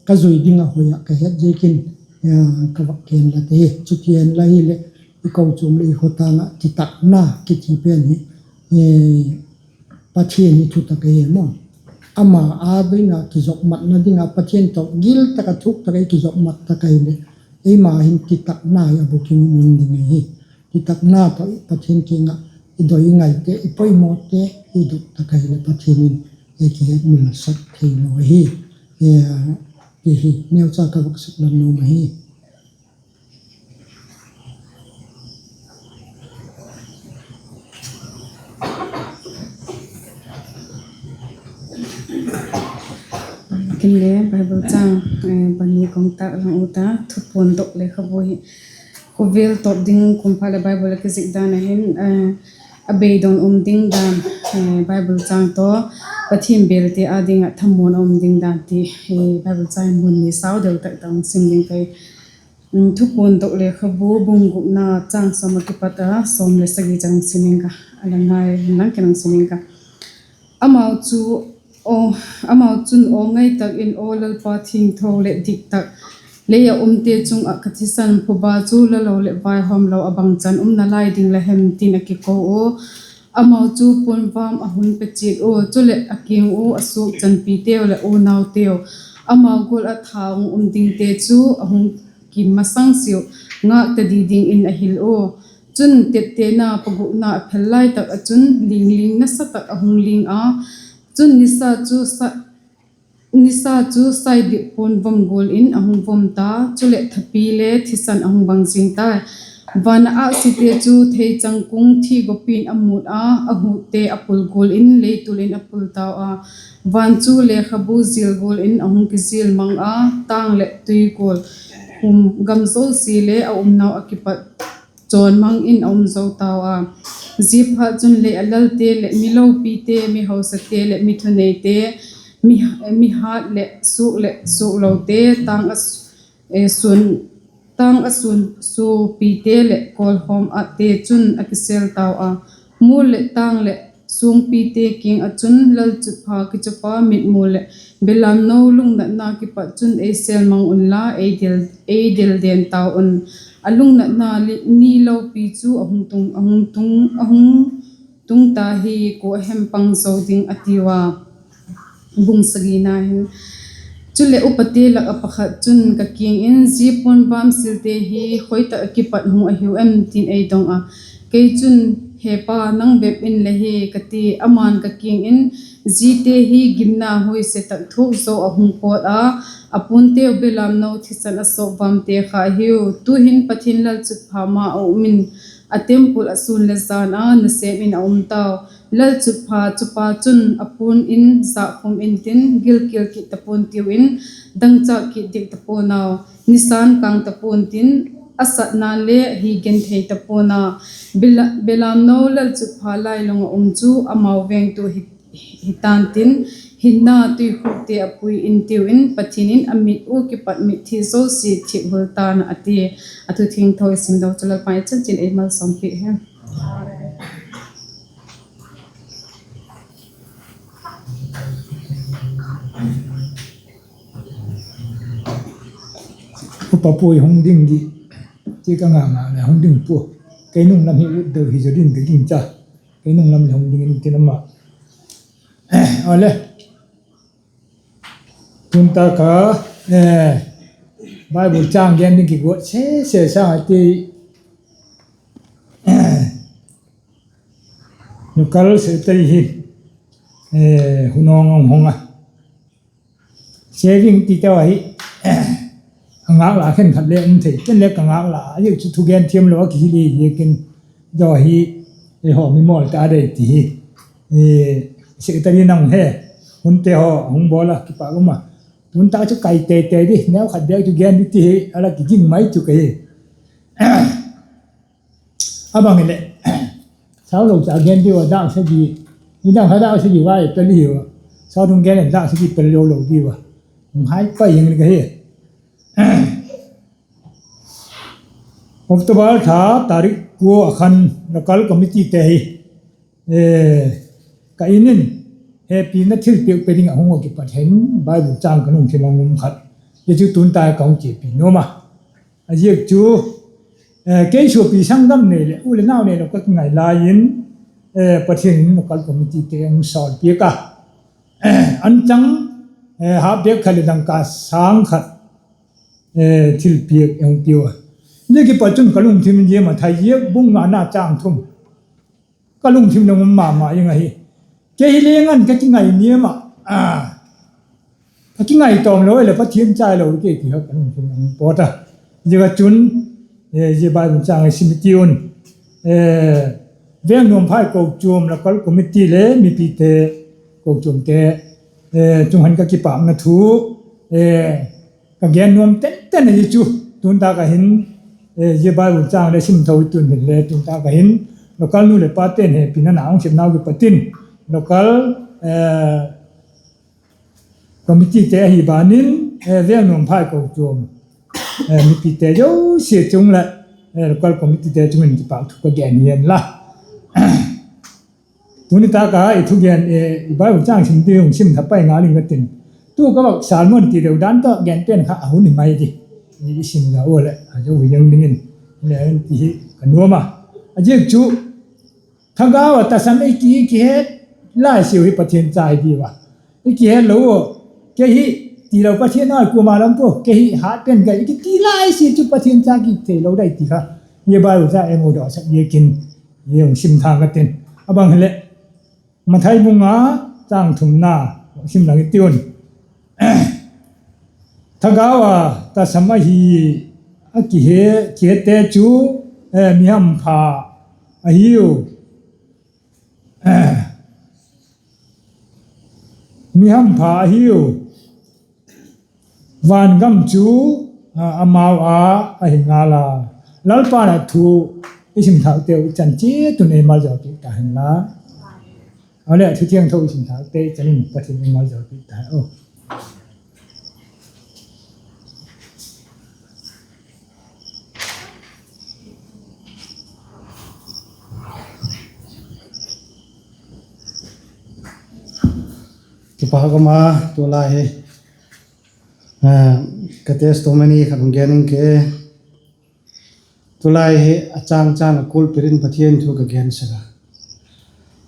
ka zui ding ah hoi ah ka het ziakin ka vak gen la te hi. Chuti hen la hileh, i kochuam leh i khotâng ah titakna kiti pen hi Pathian hi thutak ahi maw. Ama â ding ah kizopmatna ding ah Pathian tawh gil tak ah thuk tak ah i kizopmat tak ahileh, eima hin titakna hi a bukim in um ding ahi. Titakna tawh Pathian kiang ah i doi i ngaite, i poimawte i dot tak ahileh Pathian in ei kihetmilsak theilo ahi, ti hi neucha ka vak suklang nuam ahi. Kin le Bible châng pani kong tâk lang u ta, Thupuan dok lekhabu hi khawvel tawp ding kum pha leh Bible a kizik dan a hin, a beidong um ding dan, Bible châng tawh Pathian bêlte â ding ah thamuan a um ding dan ti, Bible châng mun ni sau deu tak tak sim ding ka hi. Thupuan dok lekhabu bung gukna châng sawm ah kipat a sawm leh sagi châng sim ing ka, a la ngai lang kin sim ing ka. Amau chun, aw ngai tak in, aw Lalpa thiangtho leh dik tak, lei ah umte chung ah ka thisan phuba chu la lo leh vaihawmlo a bangchan um nalai ding la hem? tin a kiko ua. Amau chu puanvam a hun pe chiat ua, chuleh a kiang ua a suak chanpiteu leh unauteu, amau gual ah tha hung um dingte chu a hung kim masang siau, ngâk ta di dingin a hil ua. Chun teptena pagukna a phel lai tak ah chun lingling nasa tak a hung ling a, chun nisa chu saidip puanvam gual in a hung vom ta, chuleh thapi le thisan a hung bang zing tai. Van ah âksite chu theichang kung thigop in a mût a, a hutte a pul gual in leitul in a pul tau a. Van chu lekhabu zil gual in a hung kizil mang a, tâng leh tui gual, khum gam zosia le a umnau ah kipat chawn mang in a um zo tau a. Ziaphatchun lei ah lalte leh mi lopite, mi hausate leh mi thuneite, mi hât leh suak leh suaklote, tâng a suan suapite leh kawlhawm ahte chun a kisêl tau a. Mual leh tâng leh suangpite kiang ah chun lalchutpha kichupa mitmu leh belamno lungnatna kipat chun ei sêl mang unla, ei del den tau un. A lungnatna ni lopi chu a hung tung ta hi, kua a hem pang zo ding? a tiu a. Bung sagina hin, Chuleh, upate lak ah pakhat chun ka kiang in, Zia puan vâm silte hi khoi tak ah kipat hung ahiu em? tin ei dong a. Kei chun, He pa, nang bep in la hi, ka ti. Ama'n ka kiang in, Ziate hi gimna huaisia tak thuak zaw ah hung pawt a, a puanteu belamno thisan a sawp vâmte kha ahiu. Tu'hin Pathian lalchutpha ma ah um in, a temple ah sûn le jan a nasêm in a um tau. Lalchutpha chupa chun a puan in zâkkhum intin, gilkial kit ta puan tiu in, dangchâk kit diak ta puan au. Nisa'n kâng ta puan tin, a satna'n le hi genthei ta puan a. Bela-, belamno lalchutpha lailung ah um chu amau vêngtu hi, hi ta'n tin, hinna tuikhukte a pui intiu in, Pathian in a mit ua kipat mitthi zosia thikhul ta'n a, a ti. A thu thiangtho i simdok chu Lalpa'n i chan chiat ei malsawm piak hen. Upa puai hung ding di, ti ka ngak ngak leh hung ding pua. Kei nung lam hi ut deu hi zaw ding ka gingcha. Kei nung lam leh hung ding intin ama. Awle. Tun tak a, eh, Bible châng gen ding kiguat sese sâng a ti, local secretary hi, eh, hun hong hong a. Saving ti teu ahi, a ngâk la khenkhat le um thei, ken le ka ngâk la, a ziak chu thugen thiamlo a kihil hi ziakin, zaw hi, eihaw mi mawl ta dei ti hi, secretary nang he, hunte haw hung bawl a kipak um a, tun tak chu kai tei tei di, neukhat bêk chu gen di ti hi a la kiging mai chu ka hi. A bang hileh, sau lo cha gen diu a, dâk sagi, nidang kha dâk sagi vai pel hiu a, sau thum gen leh dâk sagi pel lo lo diu a, hung hai pai ing ka hi. October tha tarik kua a khan local committeete hi, eh, ka In in hepina thilpiak pe ding ah hung a kipat hin Bible châng ka lungthim a um khat, zia chu tun tak ka hung chiapi nuam a. A ziak chu, eh, kei suapi sanggam nei leh u leh nau neilo ka kingai lai in, eh, Pathian in local committeete hung sawl piak a, an chang, eh, hap bêk khat leh dangka sâng khat, eh, thilpiak hung piu a. Zia kipat chun ka lungthim in zia Mathai ziak bung ngana châng thum ka lungthim in a um ma ma ing ahi. Kei hi leng an ka kingai niam ah, ka kingai tawm lo leh Pathian chai lo kei ti kha ka lungthim in a um pawt a. Ziak a chun, eh, zia Bible châng i sim i ti un, eh, Vengnuam Phai Kochuam local committee le mipite, kochuamte, eh, chung han ka kipâkna thu, eh, ka gen nuam tenten ahi chu, tun tak a hin, eh, zia Bible châng le sim tho i tun hin le tun tak a hin, local nu leh pate'n hepina na hung sepnau kipat in, local, eh, committeete ahi ban in, eh, Vengnuam Phai Kochuam, eh, mipite zosia chung leh, eh, local committeete chung in kipâk thu ka gen hi hen la. Tuni tak a i thugen, eh, i Bible châng sim ding hung sim tha pai ngal ing ka tin. Tu ka vak sermon ti deu dan tawh gen pen kha a hun hi mai di. I sim la ua leh a zo hi zang dingin, le ti hi ka nuam a. A ziak chu, thagau ah tasam i ki, i kihet lai siau hi Pathian cha hi diu a, i kihet lo ua, kei hi tilo Pathian aw kuama lam pua, kei hi hat pen ka hi i kiti lai sia chu Pathian cha ki theilo dai ti kha, zia Bible châng ei mu dawsak ziakin, zia hung sim thang ka tin. A bang hileh, Mathai bung nga châng thumna sim lang i ti un. Thagau ah tasam ahi, a kihe, kihete chu, eh, mi hampha ahiu. Mi hampha ahiu. Van gam chu, a, amau a, ahi ngal a. Lalpa'n a thu i sim thâkte uh i chan chiat un ei maljawl piak ta hen la. Awle, thu thiangtho i sim thâkte i chan un Pathian ei maljawl piak ta hen. Kipak um a, tulai hi, eh, ka testimony khat hung gen ing ke. Tulai hi a châng châng a kulpit in Pathian thu ka gensak a.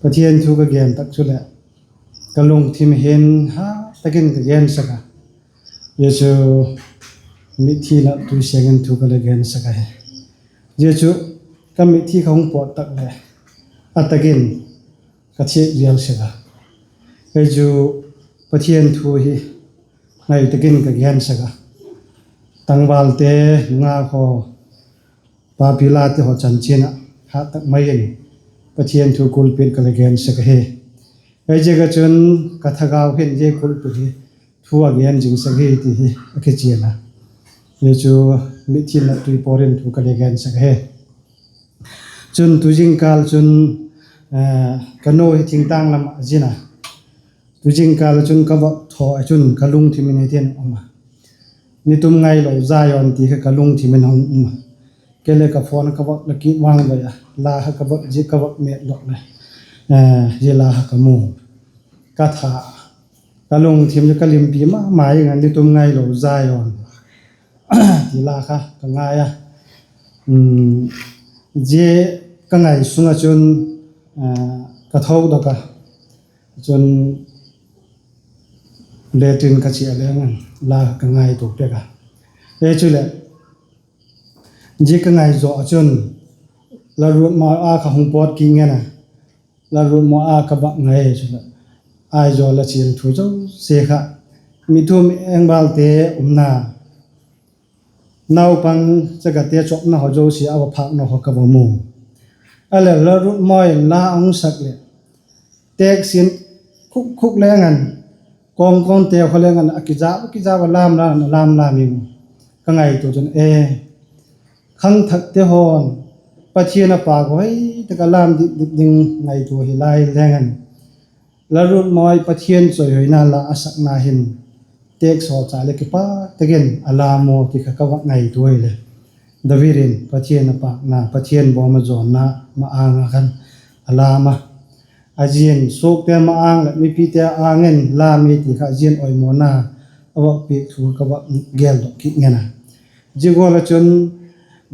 Pathian thu ka gen tak chuleh ka lungthim hin hat tak in ka gensak a. Zia chu mitthi nat tui seng in thu ka le gen sek ahi. Zia chu ka mitthi ka hung pawt tak leh a tak in ka thiak zel sek a. Ei chu Pathian thu hi ngai tak in ka gen sek a. Tangvalte nungak haw, papi late haw chanchin ah hat tak mai in Pathian thu kulpit ka le gen sek ahi. Ei ziak ah chun ka thagau hin zia kulpit hi thu a gen zing sek hi ti hi a kichian a. Zia chu mitthi nat tui pawt in thu ka le gen sek ahi. Chun tu zingkâl chun ka nu hi thingtâng lam ah zin a. Tu zingkâl ah chun ka vak thaw ah chun ka lungthim in hitin um a, Ni tum ngailo Zion ti kha ka lungthim in hung um a. Kei le ka phone ka vak la kit vang vai a, la kha ka vak zik ka vak mêt lok le, zia la kha ka mu, ka tha, ka lungthim chu ka limpi ma ma ing a, Ni tum ngailo Zion ti la kha ka ngai a. Zia ka ngai sung ah chun ka thodok a, chun latrine ka chia leng an la ka ngaitua pek a. E chuleh, zia ka ngai zaw ah chun Lalrutmawi a ka hung pawt kit ngen a, Lalrutmawi a ka vak ngai chuleh, Aizawl a chiang thu zosia kha, mi thum engbalte umna, naupang chagate chawpna haw zosia a va phâkna haw ka va mu. A leh Lalrutmawi in la a hung sak leh, têk sin khuk khuk leng an, kawngkawngte kha leng an a kija a kija a lam lam a lam lam in, ka ngaitua chun e, khangthakte haw'n Pathian a pâk hoi tak a lam dip dip ding ngaitua hi lai leng an, Lalrutmawi Pathian chawihoina la a sakna hin têk saw cha leh kipak tak in a lam u ti kha ka vak ngaitua hileh, David in Pathian a pâkna, Pathian bawm a zawnna ma-âng ah khan a lam a. A zi'n suakte ma-âng leh mipite âng in lam i ti kha a zi'n oimawna a vak piak thu ka vak geldok kit ngen a. Zia gual ah chun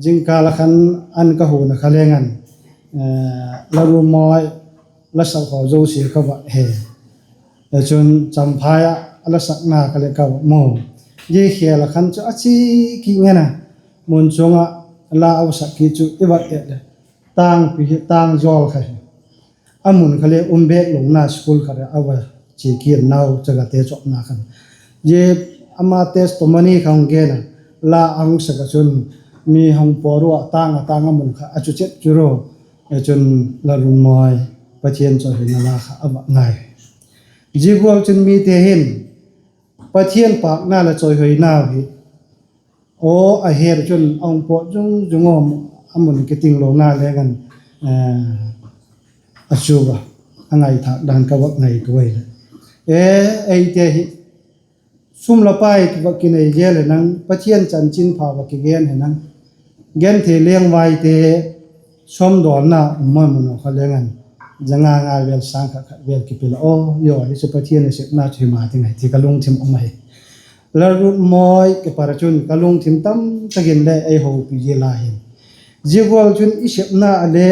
zingkâl ah khan an ka hun a kha leng an, Lalrutmawi la sak haw zosia ka vak he. Chun Champhai ah a la sakna kha leh ka vak mu. Zia khêl ah khan chu a chia kit ngen a, mun chung ah la a sak kit chu i vak et leh, tângpi hi tâng zawl kha hi. A mun kha le um bêk lona school khat ah a va chia kit nau chagate chawpna khan. Zia ama testimony kha hung gen a, la a hung sak ah chun mi hung pawt ua tâng a tâng a mun kha a chu chet chu ru. Chun Lalrutmawi Pathian chawihoina la kha a vak ngai. Zia gual chun mite hin Pathian pâkna leh chawihoinau hi aw a het chun a hung pawt zung zung a, a mun kitinglona leng an a chu a, a ngaithâk dan ka vak ngaitua hileh, e, eite hi sum la pai vak kinei zel he nang, Pathian chanchinpha vak kigen he nang, genthei lengvaite sawmdawlna um ma mun a kha leng an, za nga nga vel, sâng khat khat vel kipil a, aw, hi chu Pathian a sepna chu hi ma ding ahi ti ka lungthim um ahi. Lalrutmawi kipat ah chun ka lungthim tam tak in le ei hopi zia la hin. Zia gual chun i sepna a le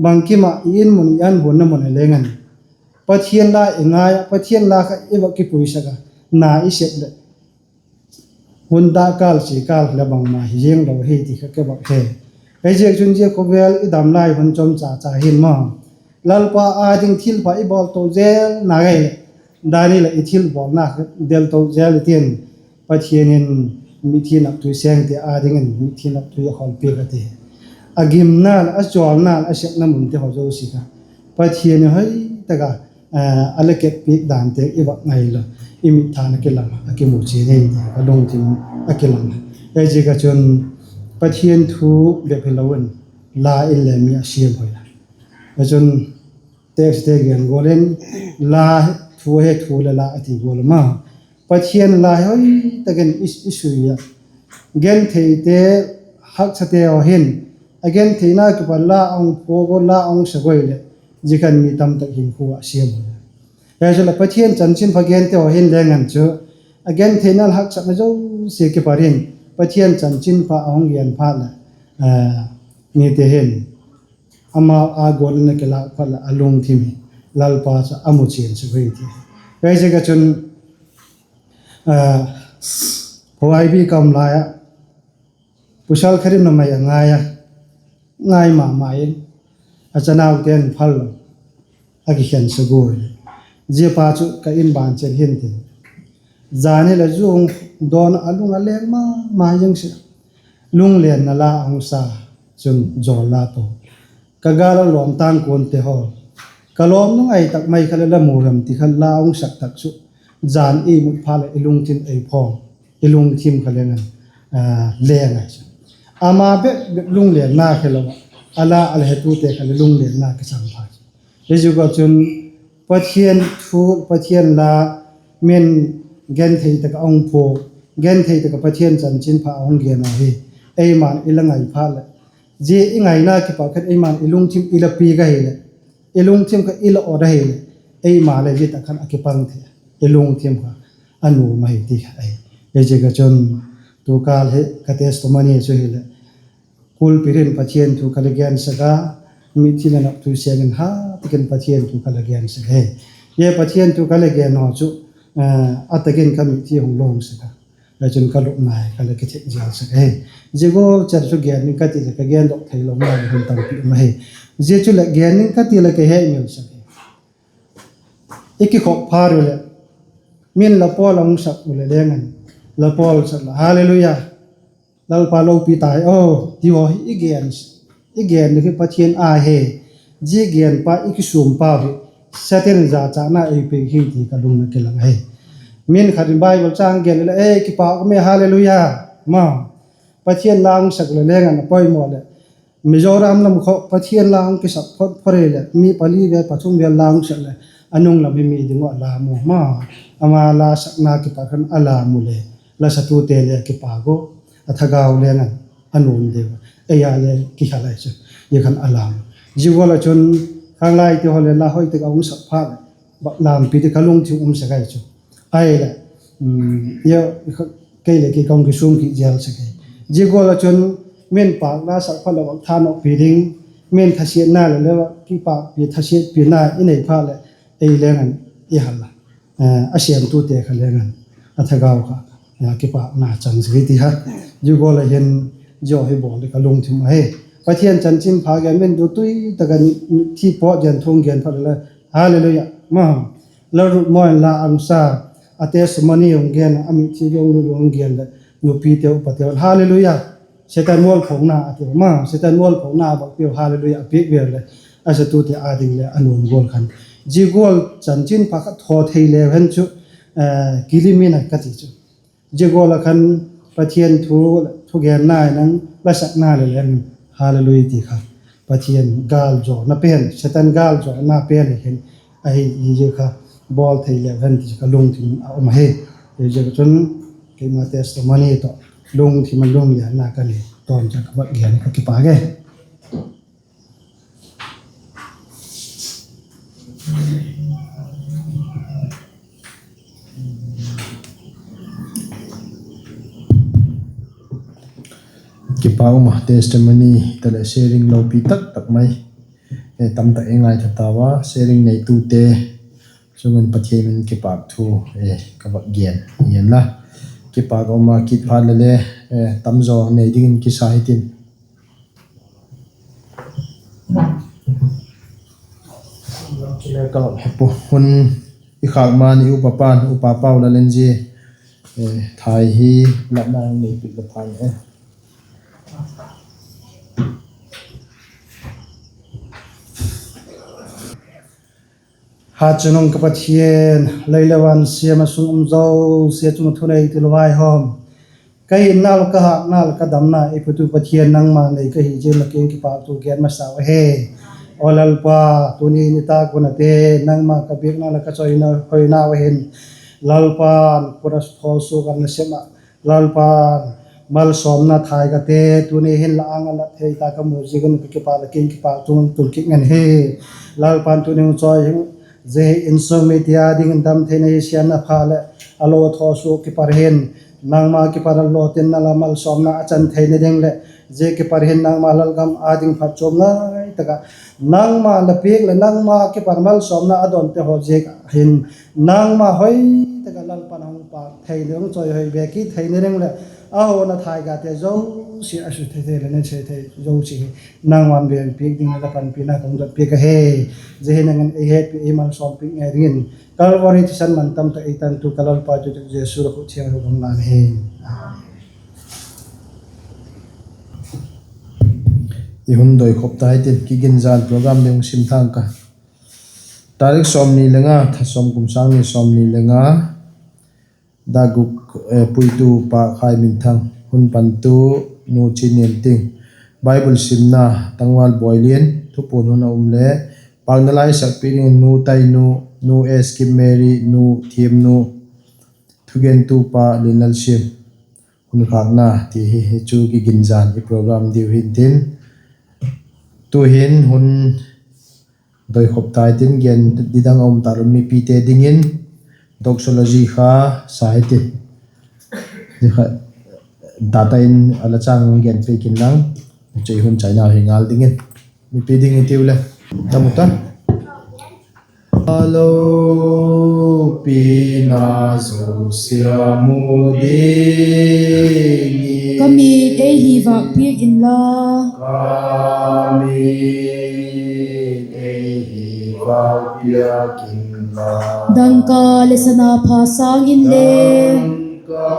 bangkim ah i in mun, i an huanna mun a leng an, Pathian la i ngai ah, Pathian la kha i vak kipuisak a, na i sep leh hun dak kâl chi kâl leh bangma hi ziang lo hi ti kha ka vak he. Hiziak chun zia khawvel i dam lai hun chawmcha cha hin maw, Lalpa â ding thilpha i bawl to zel na ngai leh, dan i leh i thilbawlna del to zel i tin, Pathian in mithi naptui sengte â dingin mithi naptui a khawlpiak a ti. A gimna leh a chawlna leh a sepna munte haw zosia kha Pathian in hoi tak a a la keppiak dante i vak ngai lo, i mit than a kilang a, a kimu chian in ti ka lungthim a kilang a. Hiziak ah chun Pathian thu bep hilo in la in le mi a siam hoi a. Chun text te gen gual in, la, thu he thu leh la a ti gual a ma, Pathian la hoi tak in i sui a, gentheite, haksate haw hin a gentheina kipat la a hung phuak ua, la a hung sak ua leh, zia khan mi tamtak hinkhua a siam hoi a. Hiziak leh Pathian chanchinpha gente haw hin leng an chu a gentheina leh haksatna zosia kipat in Pathian chanchinpha a hung gen phat leh, mite hin amau â gual in a kilâk phat leh a lungthim hi Lalpa chu a mu chian sek hi ti. Hiziak ah chun Huaipi ka um lai ah, pasal khat in numei a ngai a, ngai ma ma in, a chanaute'n phal lo, a kikhensa gual. Zia pa chu ka in ban chen hin tin, zan hileh zu hung dawn a, a lung a leng ma ma zing sek. Lunglenna la a hung sa chun zawl la to. Ka gâl a lawm tâng kuante haw, ka lawm nung ai tak mai kha leh la mu ram ti kha la hung sak tak chu, zan i mut phat leh i lungthim ei phawng, i lungthim kha leng an, leng ai chu. Ama bep bep lunglenna khelo ah, a la a la hetute kha leh lunglenna kichang pha chu. Hiziak a chun Pathian thu, Pathian la, min genthei tak a hung phuak, genthei tak a Pathian chanchinpha a hung gen ahi. Eima'n i la ngai phat leh, zia i ngaina kipat khan eima'n i lungthim i la piak ahileh, i lungthim kha i la ot ahileh, eima leh zia tak khan a kipang thei, i lungthim kha a nuam ahi ti kha ahi. Hiziak a chun tu kâl hi ka testimony chu hileh, pulpit in Pathian thu ka la gensak a, mithi la nop thu seng in ha tak in Pathian thu ka la gensak ahi. Zia Pathian thu ka la gen haw chu, a tak in ka mithi hung lawng sek a, chun ka lupna hi ka la kithek zel sek ahi. Zia gual chet chu gen ding ka ti leh ka gendok theilo ngai hun tampi um ahi. Zia chu leh gen ding ka ti leh ka hemil sek hi. I kikhop phat u leh, min la pawl a hung sak u leh leng an, la pawl sak la, Hallelujah, Lalpa lopi tai aw, ti haw hi i gen, i gen ding hi Pathian â hi. Zia gen pa i kisûm pau hi Satan in jachâkna ei piak hi ti ka lungna kilang ahi. Min khat in Bible châng gen leh, ei kipâk um e, Hallelujah, ma, Pathian la hung sak leh leng an a poimaw leh, Mizoram lam kha Pathian la hung kisak phot phot leh mi pali vel pathum vel la hung sak leh, a nung lam hi mi ding uh a la mu ma, ama la sakna kipat khan a la mu le, la satute le a kipâk u, a thagau leng an a nuam deu a, ei a le kihal ai chu, zia khan a la mu. Zia gual ah chun khanglaite haw leh la hoi tak a hung sak phat leh, bak lampi ti ka lungthim um sek ai chu. Ahileh, kei leh kei ka hung kisûm kit zel sek ahi. Zia gual ah chun min pâk la sak phat leh vak thanoppi ding, min thasiatna leh le kipâkpi thasiatpina i nei phat leh, ei leng an i hal a, a sêmtute kha leng an a thagau kha kipâkna chang sek hi ti kha. Zia gual ah hin, zia hi bawl ding ka lungthim ahi. Pathian chanchinpha gen min du tui tak a, thi pawt gen, thu gen phat le, Hallelujah, ma, Lalrutmawi in la hung sa, a testimony hung gen a, a mitthi hung lut hung gen leh, nupite upate un Hallelujah, Satan mualphona a tiu ma, Satan mualphona a bak piu Hallelujah a piak vel leh, a satute â ding leh a nuam gual khan, zia gual chanchinpha kha thaw thei leu hen chu, kilim in a ka ti chu. Zia gual ah khan Pathian thu, thugenna in ang la sakna leh leng Hallelujah ti kha, Pathian gâljawlna pen, Satan gâljawlna pen ahi khin, ahi zia kha bawl thei leu hen ti ka lungthim a um ahi. Zia chun keima testimony tawh lungthim a lunglianna ka nei tawm cha ka vak gen ka kipâk e. Kipâk um a, testimony tawh leh sharing lopi tak tak mai, tamtak i ngaitha tau a, sharing neitute chung in Pathian min kipâk thu ka vak gen hi'n la. Kipâk um a, kit phat leh le tamzaw nei dingin kisa hitin, ka vak he pu hun i khâk ma ni upa pa'n, upa Pau Lalenzia, thai hi latna hung nei piak la phan e. Hatchungnung ka Pathian, lei leh van siam a sung um zosia chung thunei ti lo vaihawm, ka hinna leh ka hâkna leh ka damna ei putu Pathian nangma nei ka hi ziak in la kiang kipâk thu gen masau ahi. Aw Lalpa, tuni nitâk hun a te nangma ka biakna leh ka chawina hoina uh hin, Lalpa'n khut a thawsuak a nasep ah, Lalpa'n malsawmna thai ka te tuni hin la âng a lat thei ta ka mu ziak un ka kipâk, la kiang kipâk thu tung kit ngen hi. Lalpa'n tuni hung chawi zia hi insung mite â dingin dam theina hi siatna pha leh a lo thawsuak kipat hin, nangma kipat a lawtinna leh malsawmna a chan theina ding leh, zia kipat hin nangma lalgam â ding phatchuam ngai tak ah nangma la piak leh nangma kipat malsawmna a donte haw ziak ah hin nangma hoi tak ah Lalpa'n a hung pâk theina, hung chawihoi be kit theina ding leh a hawna thaigate zosia a sui thei thei leh na sei thei zosia hi nangma'n vêng piak dingin la panpina ka hung dot piak ahi. Zia hi nang in ei hetpi ei malsawmpiak ngai dingin Calvary thisan man tam tak ei tantu ka Lalpa tu tak Jesu la khut thiang ru hung lan hi. I hun doikhop ta hitin, Kiginzan program ding hung sim thang ka. Tarik sawmni le nga, tha sawm, kum sâng ni sawmni le nga, daguk, puitu pa Khaiminthang, hun pantu nu Chinniamting, Bible simna tangval Boilian, thupuan hun a um le pâkna la i sakpi dingin nu Tainu, nu S Kimmary, nu Thiamnu, thugentu pa Linlalsiam, hun khâkna ti hi, hi chu Kiginzan i program diu hintin, tu'hin hun doikhop ta hitin, gen didang a um ta lo mipite dingin doxology kha sa hitin, zia kha data in a la chang gen pe kin lang, chu i hun chaina hi ngal dingin mipi ding i tiu le, tam u ta. Lopina zosia mu dingin ka mit ei hi vâk piak inla, ka mit ei hi vâk piak inla, dangka leh sana pha sâng inle, dangka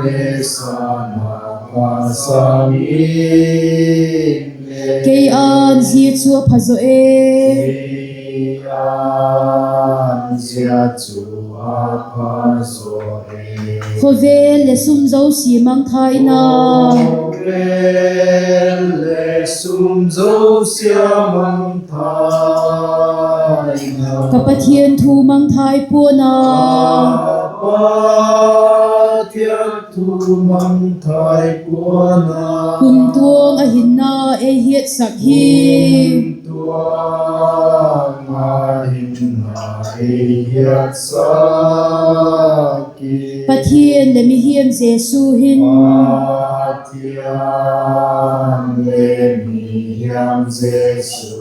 leh sana pha sâng inle, kei ân zia chu a pha zaw e, kei ân zia chu a pha zaw e. Khawvel leh sum zosia mangthaina, khawvel leh sum zosia mangthaina, ka Pathian thu mangthai pua'n a, ka Pathian thu mangthai pua'n a, kumtuang a hinna ei hiatsak hi, kumtuang a hinna ei hiatsak hi, Pathian leh mihiam Jesu hin, Pathian leh mihiam Jesu